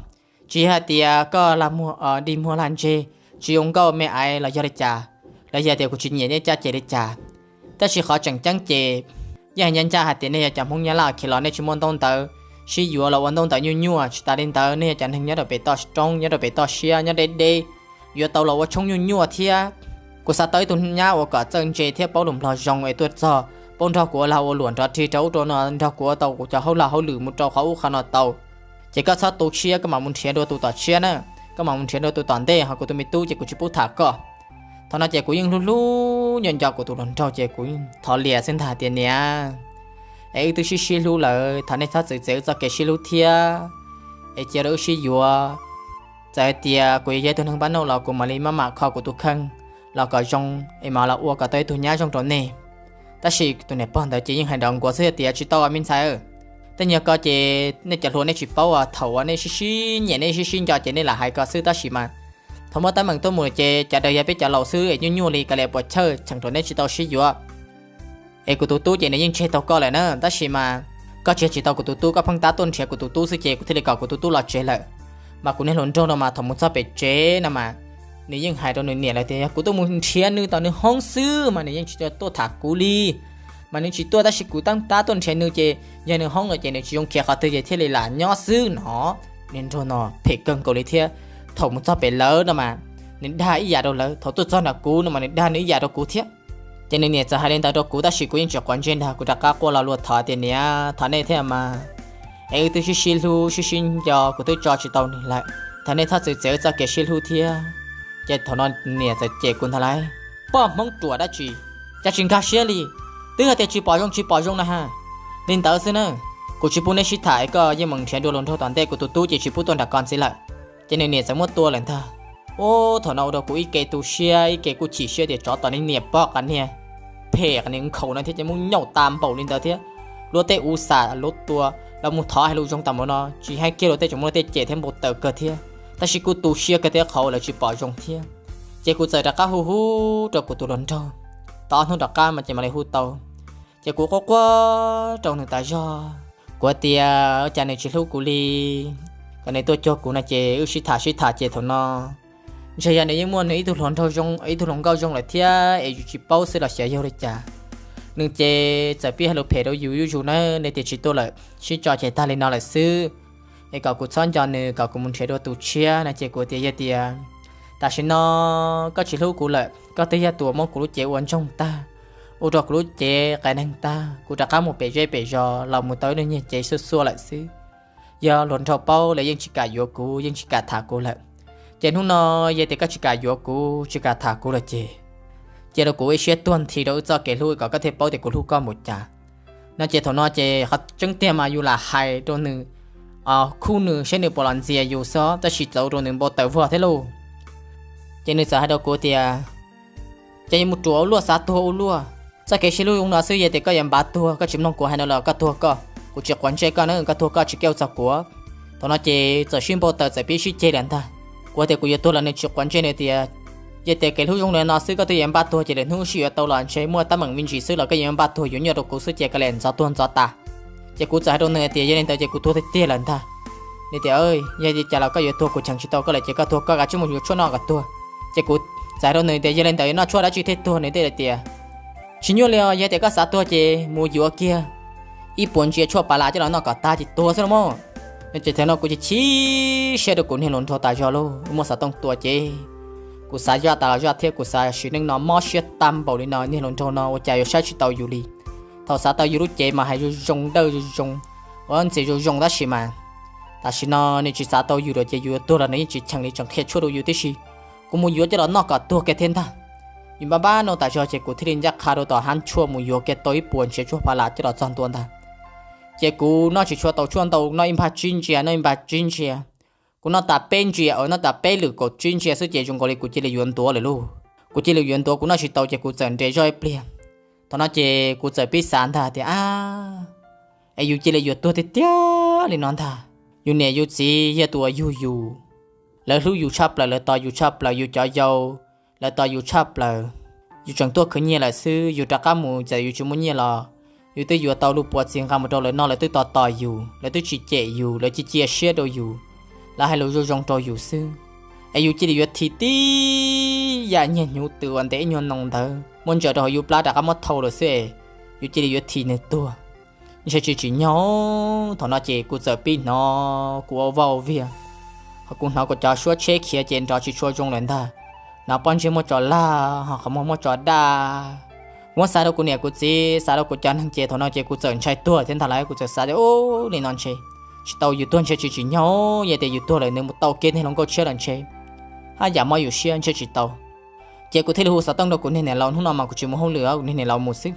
tsis yog hais tias koj lag muag dig muag lag ntseg, tsis zoo nkauj me aiv los yog li cas, los yog tias kuv tsis nyiam nej caj ces li cas. Tab sis qhov tseem ceeb ces yeej hais ncaj ncaj hais tias nej yog cov Hmoob Nyab Laj khiav los nej tsis muaj ntaub ntawv sib yuav los ua ntaub ntawv nyuaj nyuaj, tsis tas li ntawd nej yog cov neeg nyob rau pem toj roob, nyob rau pem toj siab, nyob deb deb, yuav tau los ua tshoob nyuaj nyuaj thiab. Kuv xav tau ib tug nyab uas kom txawj ntse thiab paub lus Nplog zoo es tuaj txog paub nrog kuv ua lag ua luam nrov rig rau ub rau no, nrog kuv ua tau kuv cov hauj lag hauj lwm mus rau qhov ub qhov no tau. Ces koj txhob tu siab, koj mam mus nrhiav dua tus tom tshiab na, koj mam mus nrhiav dua tus tom ntej, ho kuv tus me tub ces kuv tsis pub tham koj. Thaum no ces kuv yeej hlub hlub nco nco kuv tus hluas nraug ces kuv yeej thov lias xwb ntag tias niam, es wb twb sib sib hlub lawm, thov nej txhob txwv txiav wb txoj kev sib hlub thiab, es cia rau wb sib yuav. Txawm hais tias kuv yuav yog ib tug neeg npab nauj los kuv mam li maj mam kho kuv tus kheej los kom zoo es mam los ua kom tau ib tug nyab zoo rau nej. Tab sis tus niam pog ntawd ces yeej hais nrov nkuav xwb tias tsis tau me ntxhais, tej nyuag ko ces nej cov hluas nej tsis paub, thaum uas nej sib sib nyiam nej sib sib nco ces nej lam hais ko xwb tab sis mas thaum muaj teeb meem tuaj mus ces cov daws yog peb cov laus xwb es nyuaj nyuaj li kav liam puas chawj cheem rau nej tsis tau sib yuav. Es kuv tus tub ces nws yeej tseg tau koj lawm na, tab sis mas koj tseg tsis tau kuv tus tub, koj pheej tab tuaj nrhiav kuv tus tub xwb ces kuv thiaj li kom kuv tus tub los tsev lawm. Mas kuv niag hluas nraug no mas thaum mus txog pem tsev no mas nws yeej hais rau nws niam lawm tias yog kuv tuaj mus nrhiav nws tom nws hoob xwb mas nws yeej tsis tuaj tham kuv li. Mas nws tsis tuaj tab sis kuv tab tab tuaj nrhiav nws ces yog nws hoob lawm ces nws tsis zoo khiav qhov twg ces thiaj li lam nyob xwb no. Niag nraug no phem kawg nkaus li thiab, thaum mus txog pem lawv no mas nws dag ib yam rau lawv, thaum tuaj txog nram kuv no mas nws dag nws ib yam rau kuv thiab. Ces nws niam txawm hais li ntawd rau kuv tab sis kuv yeej tsis quav ntsej ntag, kuv rov qab quaj lo lus thov tias niam, thov nej thiab mas, es wb twb sib sib hlub sib sib nco, kuv twb tso tsis tau nws lawm, thov nej txhob txwv txiav wb txoj kev sib hlub thiab. Ces thaum no niam txawm cem kuv ntag lauj, poj Hmoob ruam dab tsi, cas tsis nkag siab li, twb hais tias tsis pom zoo tsis pom zoo na ha. Li ntawd xwb na, kuv tsis pub neb sib tham es koj yeej mus nrhiav dua hluas nraug tom ntej, kuv tus tub ces tsis pub tuaj nram ko ntxiv lawm. Ces nws niam txawm muab tua lawm ntag. Ub, thaum no ua rau kuv ib ke tu siab ib ke kuj chim siab tias tsov tom niag niam pog qas niag phem qas niag nkhaus no thiab ces muaj nyaum tas npaum li ntawd thiab. Luag tej ua xam luag tua los mus thov hais lus zoo tas npaum no, tsis hais kiag luag tej tseem muaj luag tej cem thiab npau taws kawg thiab, tab sis kuj tu siab kawg thiab qhov uas lawv tsis pom zoo thiab. Ces kuv txawm rov qab hu hu rau kuv tus hluas nraug, tau ob hnub rov qab mas ces mam li hu tau. Ces kuv quaj quaj rau nws tas zog, kuv tias cas nws tsis hlub kuv li, kom nws tuaj cuag kuv no ces wb sib tham sib tham ces thaum no ntshe yog nws yeej muaj nws ib tug hluas nraug zoo, ib tug hluas nkauj zoo lawm thiab es yus tsis paub xwb los xyov yog li cas. Nws ces txawm pib hais lus phem rau yus zuj zus na, nws tias tsis tuaj lawm, sib tso ces tag li no lawm xwb, es kom kuv txhob nco nws, kom kuv mus nrhiav dua tus tshiab no ces kuv tias yog tias tam sim no koj tsis hlub kuv lawm, koj twb yog tus uas muab kuv lub cev ua ntsoog tag, ua rau kuv lub cev qias neeg tag, kuv rov qab mus pem zej pem zos los mus tau ib lub nyiag cev xuaj xuaj lawm xwb. Yog hluas nraug paub lawv yeej tsis kam yuav kuv, yeej tsis kam tham kuv lawm. Ces hnub no yog tias koj tsis kam yuav kuv, tsis kam tham kuv lawm ces cia rau kuv ib siab tuag nthi rau wb txoj kev hlub kom koj thiaj paub tias kuv hlub koj npaum cas. No ces thaum no ces qhov tseeb tiag mas yus lam hais rau nws, khuj nws saib nws puas los ntxias yus xwb tab sis txawv rau nws npau taws vog thiab lauj. Ces nws txawm hais rau kuv tias, ces yuav mus ruam ua luaj xav tuag ua luaj, txoj kev sib hlub zoo no xwb yog tias koj yuav npaj tuag, koj tsis mloog kuv hais no los koj tuag koj, kuv tsis quav ntsej koj na, koj tuag koj tsis kej ua txog kuv. Thaum no ces txawm sib npau taws txawm pib sib ceg lawm ntag. Kuv tias kuv yuav tuag los nws tsis quav ntsej, nws tias yog tias kev hlub zoo li no xwb koj twb yuav npaj tuag ces lwm hnub sib yuav tau los ntshe muaj teeb meem me ntsis xwb los koj yuav npaj tuag yuav nyuaj rau kuv xwb ces koj lam ntxov tuag ntxov tas. Ces kuv txawm hais rau nws tias yog li ntawd ces kuv tuag tiag tiag lawm ntag. Nws tias yog li cas los koj yuav tuag kuv cheem tsis tau koj lawm ces koj tuag koj, kav tsij mus yuav tshuaj noj kom tuag. Ces kuv txawm hais rau nws tias yog li ntawd yuav noj tshuaj dab tsi thiaj tuag, nws thiaj tias tsis nyuaj li os, yog tias koj xav tuag ces mus yuav kiag ib puas ntsia tshuaj pas las coj los noj kom tag ces tuag xwb los mas. Ces thaum no kuv chim chim siab rau kuv niag hluas nraug tas zog lauj, muaj xov tooj tua ces Kuv xav zaj tas los zaj thiab kuv xav sim neej no mob siab tag npaum li no, niag hluas nraug no ua cas yuav saib tsis tau yus li. Thaum xav tau yus lub cev mas hais zoo zoo dawj zoo zoo, ua ntxias zoo zoo tab sis mas tam sim no nws tsis xav tau yus lawm ces yus yuav tuag los nws yeej tsis cheem li, tseem qhia tshuaj rau yus tib si. Kuv mus yuav coj los noj kom tuag kiag thiab ntag. Yus npaj npaj no tas zog ces kuv thiaj li ncaj qha rau tom hab tshuaj mus yuav kiag tau ib puas ntsiav tshuaj pha las coj los txog ntua ntag. Ces kuv noj tsis tshua tau tshuaj ntau, noj ib npag tsib ntsiav, noj ib npag tsib ntsiav. Kuv noj tas peb ntsiav, noj tas peb lwm kaum tsib ntsiav xwb ces zoo nkaus li kuv cia li yuav ntuav lawm lauj. Kuv cia li yuav ntuav, kuv noj tsis tau ces kuv txawm nres zoj ib pliag. Thaum no ces kuv txawm pib xav ntag tias, ab, es yus cia li yuav tuag tiag tiag li no ntag. Yus niam yus txiv yog tus uas yug yus, lawv hlub yus tshaj plaws, lawv tos yus tshaj plaws, yus cov yau, lawv tos yus tshaj plaws. Yus tseem tuaj khwv nyiaj lawm xwb, yus rov qab mus txawm yus tsis muaj nyiaj los yus twb yuav tau lub puav txiv nqa mus rau lawv noj, lawv twb tos tos yus, lawv twb tsis cem yus, lawv cia cia siab rau yus, lawv hais lus zoo zoo rau yus xwb. Es yus cia li yuav thim tib yam nyiag hnyuv tws uas ntev ib nyuag noo ntawd muab ntsaws rau hauv yus plab rov qab muab thau lawm xwb es yus cia li yuav thim nws tuag. Ntshe tsis tsim nyog. Thaum no ces kuv txawm pib hnov kuv ua vaj ua viag, ho kuv hnov kuv cov suab tsheb khiav ces nrov tsis tshua zoo lawm ntag. Hnov pob ntseg muaj tso lag, ho qhov muag muaj tso daj. Kuv muab xav rau kuv niam kuv txiv, xav rau kuv cov neeg ces thaum no ces kuv txawm ntshai tuag thiab ntag lauj. Kuv txawm xav tias, ub, li no ntshe tsis tau, yus tuag ntshe tsis tsim nyog, yog tias yus tuag lawm nws mus tau kiag niag hluas nkauj tshiab lawm ntshe haj yam mob yus siab, ntshe tsis tau. Ces kuv thiaj li hu xov tooj rau kuv niag niam laus, hnub no mas kuv tsis mus hauj lwm, kuv niag niam laus mus xwb.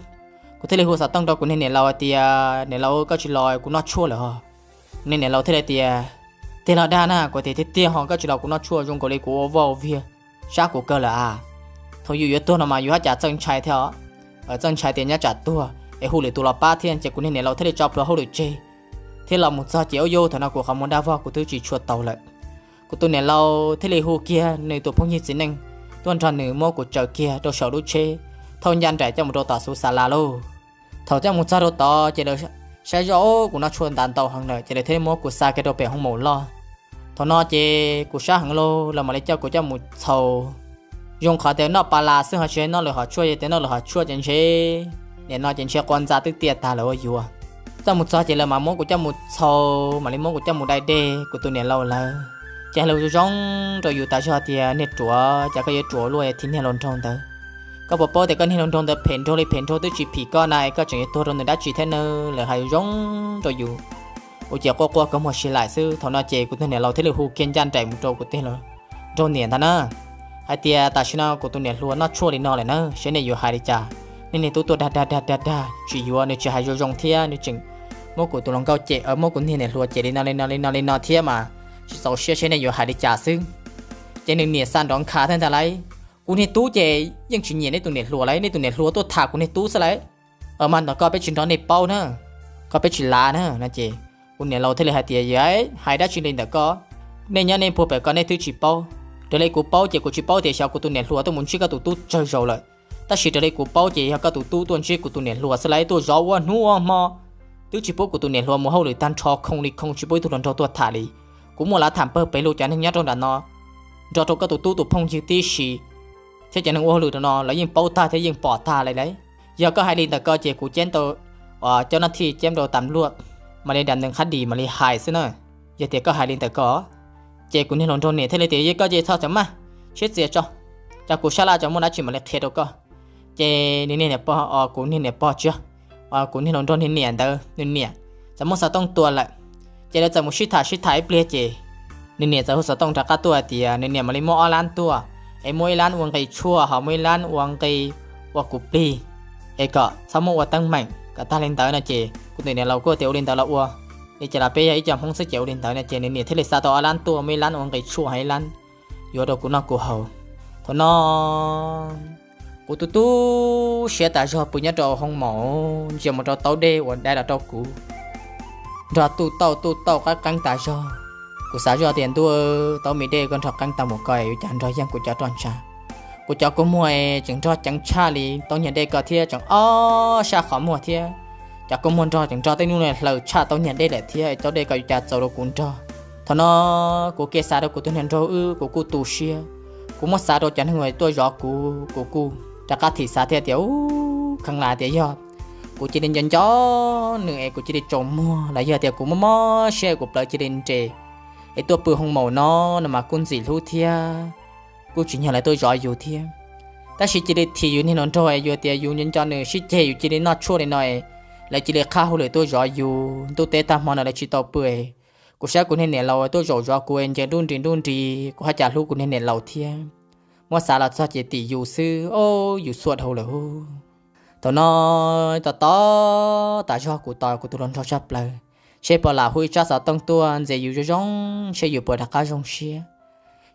Kuv thiaj li hu xov tooj rau kuv niag niam laus hais tias, niam laus, koj tsis los kuv noj tshuaj lawm os. Niag niam laus thiaj li tias, tiag los dag na, kuv tias tiag tiag ho, koj tsis los kuv noj tshuaj zoo nkaus li kuv ua vaj ua viag sab kuv kawg lawm a. Thaum yus yuav tuag no mas yus haj cas txawj ntshai thiab os. Txawj ntshai tias nyob tsam tuag es hu lwm tus los pab thiab, ces kuv niag niam laus thiaj li tso plhuav hauj lwm tseg thiab los mus txog ces ub yus, thaum no kuv qhov muag daj vog kuv twb tsis tshua tau lawm. Kuv tus niam laus thiaj li hu kiag nws tus phooj ywg txiv neej tuaj nrog nws muab kuv tsaws kiag rau saum lub tsheb, thauj ncaj nraim coj mus rau tom xub xa las lauj. Thaum coj mus txog rau tod ces lawv saib zoj, kuv noj tshuaj ntau ntau heev lawm ces lawv thiaj li muab kuv xa kiag rau pem hoo maum loj. Thaum no ces kuv sab heev lauj, lawv mam li coj kuv coj mus txhaus. Zoo qhov tias noj pa las xwb ho tsis noj lwm hom tshuaj, yog tias noj lwm hom tshuaj ces ntshe nim no ces ntshe qua ntxa twb tiaj tag lawm ua yuav. Coj mus txog ces lawv mam muab kuv coj mus txhaus, mam li muab kuv coj mus dai dej kuv tus niam laus lawv. Ces hais lus zoo zoo rau yus tas zog tias, niag ruam, cas koj yuav ruam luaj thib niag hluas nraug ntawd. Koj puas paub tias koj niag hluas nraug ntawd phem nraug li phem nraug twb tsis phim koj na, es koj tseem yuav tuag rau nws dab tsi thiab na. Lawv hais zoo zoo rau yus, kuv ces quaj quaj kawg muag si laim xwb. Thaum no ces kuv tus niam laus thiaj li hu kiag ncaj nraim mus rau kuv tus hluas nraug niam ntag na, hais tias tam sim no kuv tus niam hluas noj tshuaj li no lawm na, seb nej yuav hais li cas. Niag niag tub tuaj dag dag dag dag dag tsis yuav, nws tsis hais zoo zoo thiab nws tseem muab kuv tus hluas nkauj cem, muab kuv niag niam hluas cem li no li no li no li no thiab mas tsis txaus siab, seb nej yuav hais li cas xwb. Ces nws niam xa nrov nkhav thiab ntag lauj. Kuv niag tub ces yeej tsis nyiam nej tus niam hluas lauj, nej tus niam hluas tuaj tham kuv niag tub xwb lauj. Mas ntawm koj peb tsis nrog nej paub na, koj peb tsis lav na no ces kuv niam laus thiaj li hais tias, yog hais dab tsi li ntawm koj, nej nyob nej puag pem ko nej twb tsis paub. Raws li kuv paub ces kuv tsis paub tias xyov kuv tus niam hluas tuaj mus ntsib koj tus tub tsawg zaus lawm, tab sis raws li kuv paub ces yog koj tus tub tuaj ntsib kuv tus niam hluas xwb lauj, tuaj zov ua hnub ua hmo, twb tsis pub kuv tus niam hluas mus hauj lwm tag nrho, khoo li khoo tsis pub ib tug hluas nraug tuaj tham li. Kuv muaj lav tham pawg pem lug cov neeg nyob rau nram no nrog rau koj tus tub tus phooj ywg tib si, thiab cov neeg ua hauj lwm rau no lawv yeej paub tag thiab yeej pom tag li lauj. Yog koj hais li ntawm ko ces kuv cab tau cov nab thij cab rau tas luaj, mam li dam nees khab dis mam li hais xwb na. Yog tias koj hais li ntawm ko ces kuv niag hluas nraug niam thiaj li tias, yog koj ces txhob txawm maj, siab txias tso, cov kuv sab laj tso muaj dab tsi mam li qhia rau koj. Ces nws niag niam pog, kuv niag niam pog tsis yog, kuv niag hluas nraug niag niam ntawd nws niam txawm muab xov tooj tua lawm. Ces lawv txawm mus sib tham sib tham ib pliag ces nws niam txawm hu xov tooj rov qab tuaj hais tias nws niam mam li muab ob lab tuaj, es muab ib lab ua nqi tshuaj ho muab ib lab ua nqi ua kuv plig, es kom txhob muab ua teeb meem kom tag li ntawd no ces kuv tus niam laus kuj tias ua li ntawd los ua, li cas los peb yog ib co Hmoob xwb ces ua li ntawd no ces nws niam thiaj li xa tau ob lab tuaj, muab ib lab ua nqi tshuaj ho ib lab yuav rau kuv noj kuv haus. Thaum no kuv tu tu siab tas zog pw nyob rau hoo maum, ntsia mus rau taub dej uas dai los rau kuv, nrog tuj tauj tuj tauj qab qeeb tas zog. Kuv xav zoj tias ntuj, taub me dej koj nrog qeeb tau mus ko yuav cas nrog yeej kuv cov roj ntsha. Kuv cov kua muag tseem nrog ceev tshaj li taub nyuag dej ko thiab, tseem ob sab qhov muag thiab. Cov kua muag nrog tseem nrog tej nub hlaws tshaj taub nyuag dej lawm thiab, taub dej ko yuav cas txaus rau kuv nrog. Thaum no kuv kiag xav rau kuv tus niag nraug wb, kuv kuj tu siab. Kuv muab xav rau cov neeg uas tuaj zov kuv, kuv kuj rov qab thim xav thiab tias, ub, kheev lam tias yog kuv cia li nco nco nws es kuv cia li tsaus muag los yog tias kuv mob mob siab kuv plawv cia li nres es tuaj pw hoo maum no, no mas kuj ntxim hlub thiab. kuj tsis yog lawv tuaj zov yus thiab. Tab sis cia li thim yus niag hluas nraug yus tias yus nco nco nws sib ceg yus cia li noj tshuaj li no es, lawv cia li qhab hauj lwm tuaj zov yus. Ntuj teb tag hmo no lawv tsis tau pw es, kuv saib kuv niag niam laus tuaj zaum zov kuv es nce nruj nris nruj nris, kuv haj cas hlub kuv niag niam laus thiab. Muab xav los txog ces tim yus xwb, o, yus xuam dhau lawm hu. Thaum no tos tos tas zog kuv tos kuv tus hluas nraug tshaj plaws, seb puas lam hu ib tsab xov tooj tuaj ntxias yus zoo zoo, seb yus puas rov qab zoo siab.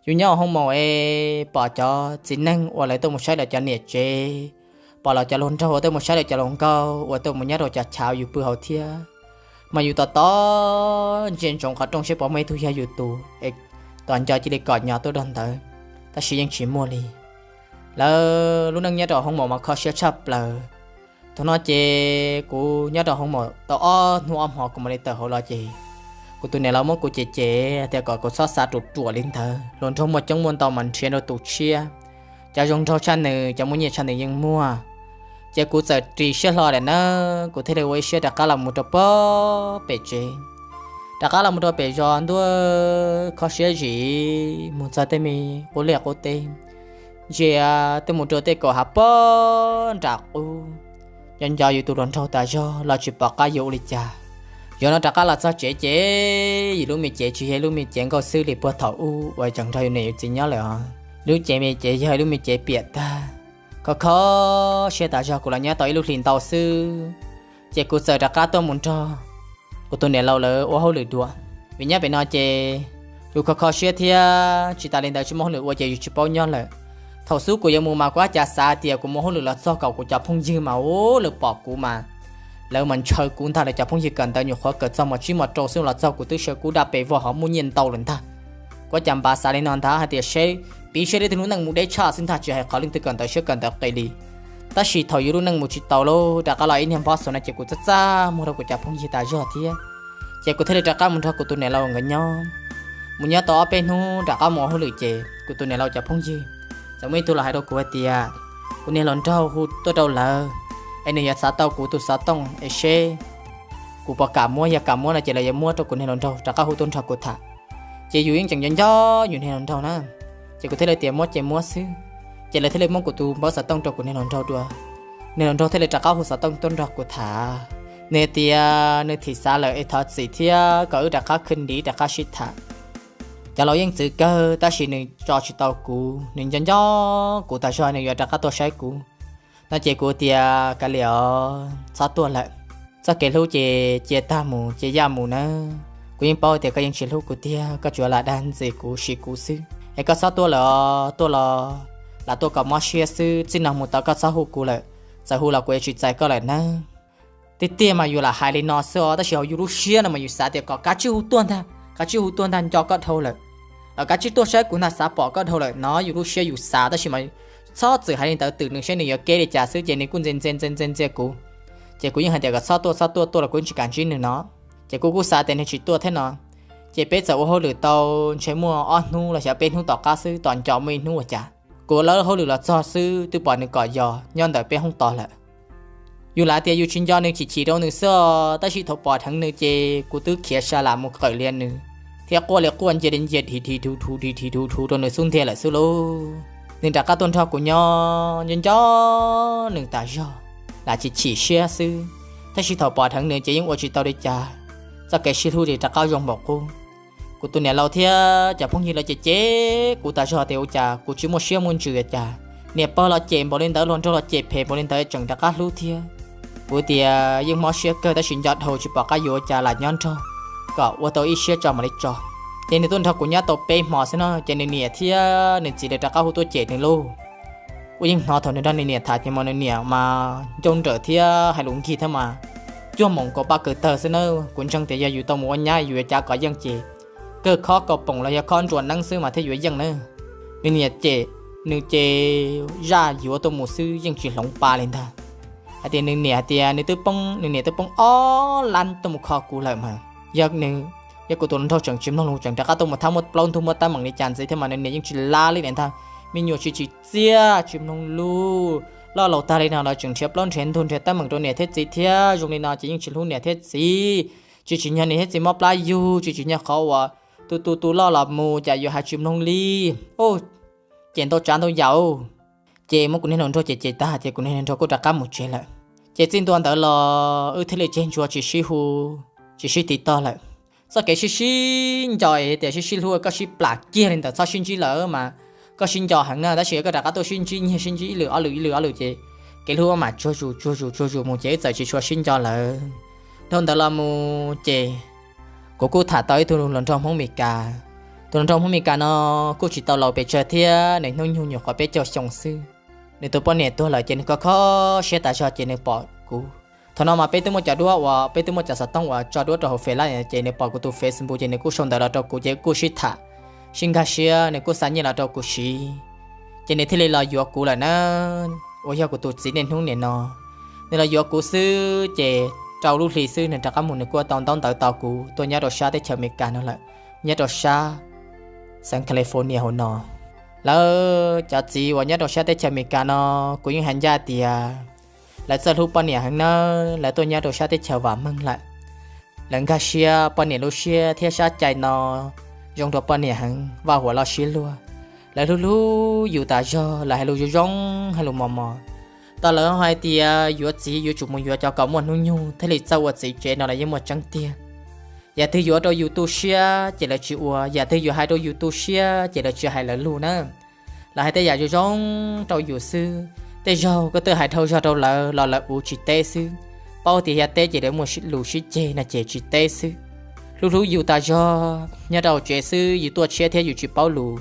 Yus nyob hauv hoo maum es pom cov txiv neej uas lawv tuaj mus saib lawv cov niam tsev, pom los cov hluas nraug uas tuaj mus saib lawv cov hluas nkauj uas tuaj mus nyob rau cov chav yus pw hauv thiab. Mas yus tos tos ntsia ntsoov qhov rooj seb puas muaj ib tug yog yus tus es tos nco cia li kom nyo tuaj rau ntawd, tab sis yeej tsis muaj li. Lawv lub neej nyob rau hoo maum mas kho siab tshaj plaws. Thaum no ces kuv nyob rau hoo maum tau ob hnub ob hmo kuv mam li tawm hauv los ces kuv tus niam laus muab kuv cem cem tias kom kuv txhob xav ruam ruam li ntawd, hluas nraug muaj coob muaj ntau mas nrhiav rau tus tshiab, cov zoo nraug tshaj nws, cov muaj nyiaj tshaj nws yeej muaj. Ces kuv txawm ris siab hlo lawm na, kuv thiaj li ua ib siab rov qab los mus rau pem tsev. Rov qab los mus rau pem zos ntuj, kho siab zim mus txog tej me qub liaj qub teb, ntsia tuaj mus rau tej kaum hav pob nram qub, nco nco yus tus hluas nraug tas zog los tsis pom qab yuav ua li cas. Zaum no rov qab los txog tsev ces yus lub me cev tsis yog lub me cev nkauj xwb li puag thaum ub uas tseem nrog yus niam yus txiv nyob lawm os. Lub cev me cev yog lub me cev piam tag, kho kho siab tas zog kuv los nyob tau ib lub hlis ntau xwb. Ces kuv txawm rov qab tuaj mus nrog kuv tus niam laus lawv ua hauj lwm dua. Vim nyob pem no ces yus kho kho siab thiab tsis tas li ntawd tsis muaj hauj lwm ua ces yus tsis paub nyob lawm. Thaum xub kuv yuav mus mas kuv ua cas xav tias kuv mus hauj lwm los txog kom kuv cov phooj ywg mas ua lawv pom kuv mas lawv mas ntshaw kuv ntag, lawv cov phooj ywg kawm ntawv nyuam qhuav kawm txog mos tsib mos rau xwb los txog kuv twb sawv kub dab pes vog hov muaj nyiaj ntau lawm ntag. Kuv ua cas npav xav li no ntag hais tias seb piv seb leej twg lub neej mus deb tshaj xwb ntag, tsis hais qhov leej twg kawm ntawv siab kawm ntawv qis li. Tab sis thaum yus lub neej mus tsis tau lawm, rov qab los ib niag npob xov no ces kuv txaj txaj muag rau kuv cov phooj ywg tas zog thiab. Ces kuv thiaj li rov qab mus nrog kuv tus niam laus nkawd nyob. Mus nyob tau ob peb hnub rov qab mus ua hauj lwm ces kuv tus niam laus cov phooj ywg txawm muaj ib tug los hais rau kuv hais tias kuv niag hluas nraug hu tuaj rau lawv es nws yuav xav tau kuv tus xov tooj es seb kuv puas kam muab, yog kam muab no ces lawv yuav muab rau kuv niag hluas nraug rov qab hu tuaj nrog kuv tham. Ces yus yeej tseem nco nco yus niag hluas nraug na, ces kuv thiaj li tias muab ces muab xwb. Ces lawv thiaj li muab kuv tus npawb xov tooj rau kuv niag hluas nraug dua. Niag hluas nraug thiaj li rov qab hu xov tooj tuaj nrog kuv tham. Nws tias nws thim xav lawm es thov txim thiab kom wb rov qab khwv ntiv rov qab sib tham. Cov laus yeej txwv kawg tab sis nws tso tsis tau kuv, nws nco nco kuv tas zog nws yuav rov qab tuaj saib kuv. No ces kuv tias kav liam os, txhob tuaj lawm. Txoj kev hlub ces cia tag mus cia yaj mus nawb. Kuv yeej paub tias koj yeej tsis hlub kuv tiag, koj tsuas lam dag ntxias kuv siv kuv xwb. Es koj txhob tuaj lawm os, tuaj los lam tuaj kom mob siab xwb, txij no mus tod koj txhob hu kuv lawm, txawm hu los kuv yuav tsis txais koj lawm nawb. Tiag tiag mas yus lam hais li no xwb os, tab sis hauv yus lub siab no mas yus xav tias kom kav tsij hu tuaj ntag, kav tsij hu tuaj ntag, nco koj dhau lawm. Los kav tsij tuaj saib kuv ntag, xav pom koj dhau lawm no, yus lub siab yus xav, tab sis mas txhob txwm hais li ntawd, twm nws saib nws yuav keb li cas xwb, ces nws kuj ntxias ntxias ntxias ntxias ntxias kuv. Ces kuv yeej hais tias kom txhob tuaj, txhob tuaj, tuaj los kuv yeej tsis kam ntsib nws no. Ces kuv kuj xav tias nws tsis tuaj thiab no. Ces peb txawm ua hauj lwm tau ntshe muaj ob hnub los xyov peb hnub tom qab xwb, tom nco muaj ib hnub ua cas kuv ua lawv hauj lwm los txog xwb twb pom nws kom yos nyob ntawm peb hoob tod lawm. Yus lam tias yus tsis nco nws, chim chim rau nws xwb os, tab sis thaum pom dheev nws ces kuv twb khiav sa lam mus qawm lias nws, thiab quaj li quaj, ncia li ncia, dhis dhis dhuv dhuv, dhis dhis dhuv dhuv rau nws xub ntiag lawm xwb lauj. Nws rov qab tuaj nrog kuv nyob, nco nco nws tas zog, lam chim chim siab xwb, tab sis thaum pom dheev nws ces yeej ua tsis tau li cas. Txoj kev sib hlub ces rov qab zoo npaum qub. Kuv tus niam laus thiab cov phooj ywg lawv cem cem kuv tas zog tias ua cas kuv tsis muaj siab muaj ntsws cas, niam pog los cem npaum li ntawd, hluas nraug los cem phem npaum li ntawd tseem rov qab hlub thiab. Kuv tias yeej mob siab kawg tab sis nco dhau tsis pom qab yuav ua cas lam nyob nrog kom ua tau ib siab tso mam li tso. Ces nws tuaj nrog kuv nyob tau peb hmo xwb no ces nws niam thiab nws txiv lawv rov qab hu tuaj cem nws lauj. Kuv yeej hnov thaum nws nrog nws niam tham ces mas nws niam mas ncauj nrawm thiab hais lus nkig thiab mas cuag moos kaus paj kaus tawg xwb na. Kuv ntseeg tias yog yus tau mus ua nyab yus yuav cav kom yeej ces kawg khob kaus poom los yog khob ntsuas neeb xwb mas thiaj yuav yeej na. Nws niam cem, nws ces zaj yuav tuaj mus xwb yeej tsis hloov pa li ntag. Hais tias nws niam hais tias nws twb poob, nws niam twb poob ob lab tuaj mus kho kuv lawm mas yog nws, yog kuv tus hluas nraug tseem tsis mloog lus tseem rov qab tuaj mus thab muaj plaub ntug muaj teeb meem li cas ntxiv thiab mas nws niam yeej tsis lab li ntag. Me nyuam tsis tsim txiaj tsis mloog lus, loj laus tag li no los tseem nrhiav plaub nrhiav ntug nrhiav teeb meem rau niam thiab txiv thiab zoo li no ces yeej tsis hlub niam thiab txiv. Tsis tsim nyog niam thiab txiv mob plab yug, tsis tsim nyog qhov uas tus tus tus loj los mus cas yuav hais tsis mloog li. cem ntau tsav ntau yam. Ces muab kuv niag hluas nraug cem cem tag ces kuv niag hluas nraug kuj rov qab mus tsev lawm. Ces txij ntua ntawd los wb thiaj li tseg ntsuav tsis sib hu, tsis sib tiv tog lawm. Txoj kev sib sib nco es tias sib sib hlub koj sib plam kiag li ntawd txhob sib ntsib lawm mas koj sib nco heev na, tab sis koj rov qab tuaj sib ntsib nyiag sib ntsib ib lwm ob lwm ib lwm ob lwm ces kev hlub mam tsuag zus tsuag zus tsuag zus mus ces wb txawm tsis tshua sib nco lawm. Dhau ntawd los mus ces kuv kuj tham tau ib tug hluas nraug Hmoob Mes Kas. Tus hluas nraug Hmoob Mes Kas no kuj tsis tau laus pes tsawg thiab, nws hnub nyoog nyuam qhuav peb caug xyoo xwb. Nws tus poj niam tuag lawm ces nws kho kho siab tas zog ces nws pom kuv. Thaum no mas peb twb muaj cov duab uas peb twb muaj cov xov tooj uas tso duab rau hauv Face lawm ces nws pom kuv tus Facebook ces nws kuj sau ntawv los rau kuv ces kuj sib tham, sib nkag siab, nws kuj xa nyiaj los rau kuv siv. Ces nws thiaj li los yuav kuv lawm na, uas yog kuv tus txiv niaj hnub nim no. Nws los yuav kuv xwb ces rau lub hli xwb nws rov qab mus, nws kuj tau ntaub ntawv tos kuv tuaj nyob rau sab teb chaws Amelikas no lawm, nyob rau sab xeev California hauv no. Lawv cov txiv uas nyob rau sab teb chaws Amelikas no, kuv yeej hais ncaj tias lawv txawj hlub poj niam heev nawb, lawv tuaj nyob rau sab teb chaws vam meej lawm. Lawv nkag siab poj niam lub siab thiab sab cai no zoo rau poj niam heev, vaj huam loj siab luag. Lawv hlub hlub yus tas zog, lawv hais lus zoo zoo, hais lus mos mos. Tau lawv hais tias yuav txiv yuav tsum mus yuav cov kom muaj hnub nyoog thiaj li txawj ua txiv tsev no los yeej muaj tseeb tiag. Yam twg yuav rau yus tu siab ces lawv tsis ua, yam twg yuav hais rau yus tu siab ces lawv tsis hais lawv lus na. Lawv hais tej yam zoo zoo rau yus xwb. Tej zaug koj twb hais dhau zog rau lawv los lawv ua tsis teb xwb. Paub tias yog teb ces lawv muaj lus sib ceg no ces tsis teb xwb. Hlub hlub yus tas zog, nyob rau tsev xwb yus tuaj tshiab thiab yus tsis paub lus.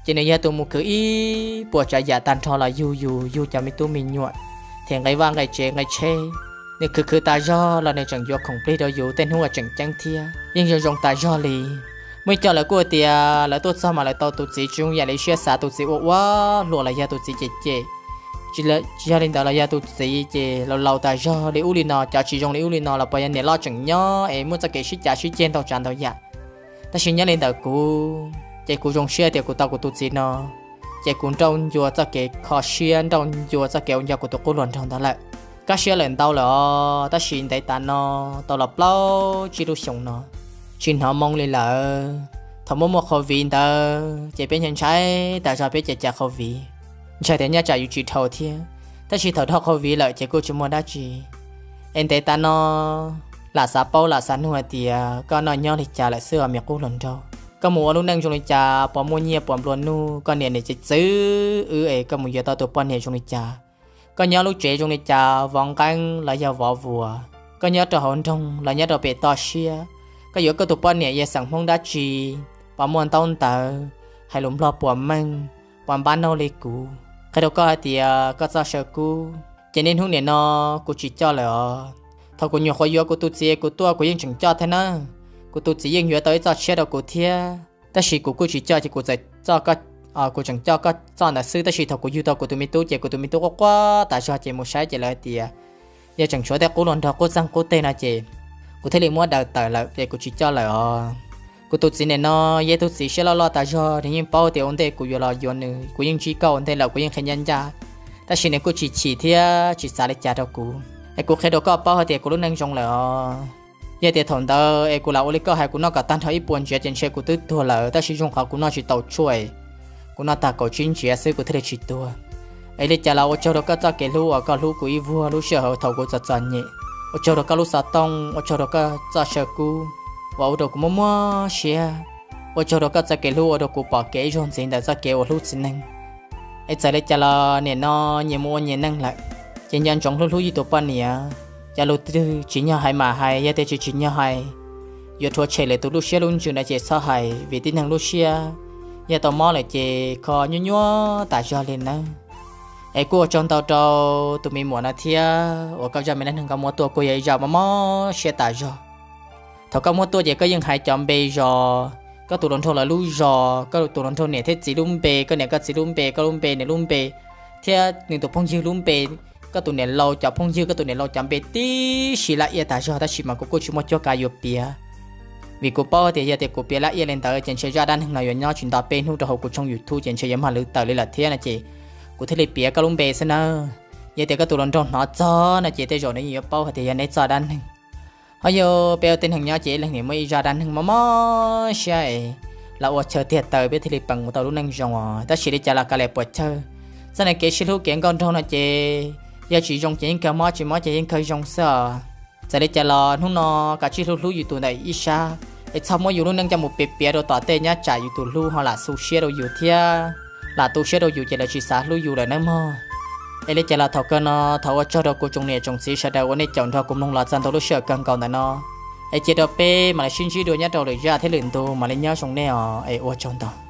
Ces nws yog tus mus khwv ib puas tsav yam tag nrho los yug yus, yug cov me tub me nyuam, thiab nqe vaj nqe tsev nqe tsheb. Nws khwv khwv tas zog los nws tseem yuav khoom plig rau yus, tej hnub uas tseem ceeb thiab yeej zoo zoo tas zog li. Muaj ib co lawv kuj tias lawv tuaj txog mas lawv tau tus txiv tsis zoo yam li siab xav, tus txiv ua ua hluas los yog tus txiv cem cem, tsis yog li ntawd los yog tus txiv ces laus laus tas zog li ub li no, cov tsis zoo li ub li no los puas yog niam loj tseem nyob es muaj txoj kev sib cav sib ceg ntau tsav ntau yam. Tab sis nyob li ntawm kuv ces kuv zoo siab tias kuv tau kuv tus txiv no, ces kuv nrauj ncua txoj kev kho siab, nrauj ncua txoj kev ua nco kuv tus qub hluas nraug ntawd lawm. Kaj siab lawm ntau lawm os, tab sis ntev tas no tau los plaub tsib lub xyoo no tsis hnov moo li lawm. Thaum muaj muaj COVID ntawd ces peb ntshai ntshai tas zog, peb cev cev COVID, ntshai tias nyob tsam yus tsis dhau thiab. Tab sis thaum dhau COVID lawm ces kuj tsis muaj dab tsi. Es ntev tas no lam xav paub lam xav nug hais tias koj noj nyob li cas lawm xwb os me qub hluas nraug? Koj mus ua lub neej zoo li cas, puas muaj nyiaj puas nplua nuj, koj niam niam txiv txwv wb es koj mus yuav tau tus poj niam zoo li cas? Koj nyob lub tsev zoo li cas, vov nqeeb los yog vov vuas? Koj nyob rau hauv nroog los nyob rau pem toj siab? Koj yuav koj tus poj niam yog xeem Hmoob dab tsi? Puas muaj ntaub ntawv, hais lus Nplog puas meej, puas npab nauj li kuv? Qhia rau koj hais tias koj txoj saw kub ces niaj hnub nim no kuv tsis coj lawm os. Thaum kuv nyuam qhuav yuav kuv tus txiv kuv tuaj kuv yeej tseem coj thiab na. Kuv tus txiv yeej yuav tau ib txoj tshiab rau kuv thiab, tab sis kuv kuj tsis coj ces kuv txawm, kuv tseem coj koj txoj ntawd xwb. Tab sis thaum kuv yug tau kuv tus me tub ces kuv tus me tub quaj quaj tas zog ces mus saib ces lawv tias yog tseem tshuav tej qub hluas nraug qub txeeg qub teg no ces kuv thiaj li muab daws tawm lawm ces kuv tsis coj lawm os. Kuv tus txiv nim no yog tus txiv siab loj loj tas zog, nws yeej paub tias ua ntej kuv yuav los yuav nws, kuv yeej ntsib koj ua ntej lawm, kuv yeej qhia ncaj ncaj, tab sis nws kuj tsis chim thiab tsis xav li cas rau kuv. Es kuv qhia rau koj paub hais tias kuv lub neej zoo lawm os. Yog tias thaum ntawd es kuv lam ua li koj hais, kuv noj kom tag nrho ib puas ntsiav ces ntshe kuv twb tuag lawm, tab sis zoo qhov kuv noj tsis tau tshuaj, kuv noj tag kaum tsib ntsiav xwb kuv thiaj li tsis tuag. Es li cas los ua tsaug rau koj txoj kev hlub uas koj hlub kuv ib vuag lub sij hawm thaum kuv txom txom nyem. Ua tsaug rau koj lub xov tooj, ua tsaug rau koj txoj saw kub uas ua rau kuv muaj muaj siab. Ua tsaug rau koj txoj kev hlub ua rau kuv pom kev ib zaug ntxiv ntawm txoj kev uas hlub txiv neej. Es txawm li cas los nim no nyias mus ua nyias neej lawm, ces nco ntsoov hlub hlub yus tus poj niam. Cov lus twg tsim nyog hais mam hais, yog tias tsis tsim nyog hais, yuav rhuav tshem lwm tus lub siab lub ntsws no ces txhob hais, vim tib neeg lub siab yog tau mob lawm ces kho nyuaj nyuaj tas zog li nawb. Es kuj ua tsaug ntau rau tus me muam no thiab uas koj zaj me dab neeg koj muab tuaj kuj yog ib zaj mob mob siab tas zog. Thaum koj muab tuaj ces koj yeej hais cov npe zos, koj tus hluas nraug lawv lub zos, koj tus hluas nraug niam thiab txiv lub npe, koj niam koj txiv lub npe, koj lub npe, nws lub npe, thiab nws tus phooj ywg lub npe, koj tus niam laus cov phooj ywg, koj tus niam laus cov npe tib si laj iaj tas zog, tab sis mas kuv kuj tsis muaj cuab kav yuav piav. Vim kuv paub tias yog tias kuv piav laj iaj li ntawd ces ntshe zaj dab neeg no yuav nyob tsis nto peb hnub rau hauv kuv tshooj YouTube ces ntshe yuav mag lwv tawm li lawm thiab no ces kuv thiaj li piav koj lub npe xwb nawb. Yog tias koj tus hluas nraug hnov txog no ces tej zaum nws yeej yuav paub hais tias yog neb txoj dab neeg. Ho yog peb ua tib neeg nyob ces ib leeg nim muaj ib zaj dab neeg mob mob siab es los ua chaw tiag taws peb thiaj li peem mus tau lub neej zoo os. Tab sis li cas los kav liam puas chawj, txoj niag kev sib hlub kev nkauj nraug no ces yog tsis zoo ces yeej kawg mob, tsis mob ces yeej kawg zoo xwb os. Txawm li cas los hnub no kav tsij hlub hlub yus tus ntawm ib sab, es txhob muab yus lub neej coj mus piav piav rau tom tej nyab tsam yus tus hlub ho lam xu siab rau yus thiab lam tu siab rau yus ces lawv tsis xav hlub yus lawm nawb mog. Es li cas los thaum kawg no thov ua tsaug rau kuv tsoom niam tsoom txiv sawv daws uas nej caum nrog kuv mloog los txog ntua lub sij hawm kawg nkaus ntawm no. Es cia rau peb mam li sib ntsib dua nyob rau lwm zaj thiab lwm ntu, mam li nyob zoo nej os, es ua tsaug ntau.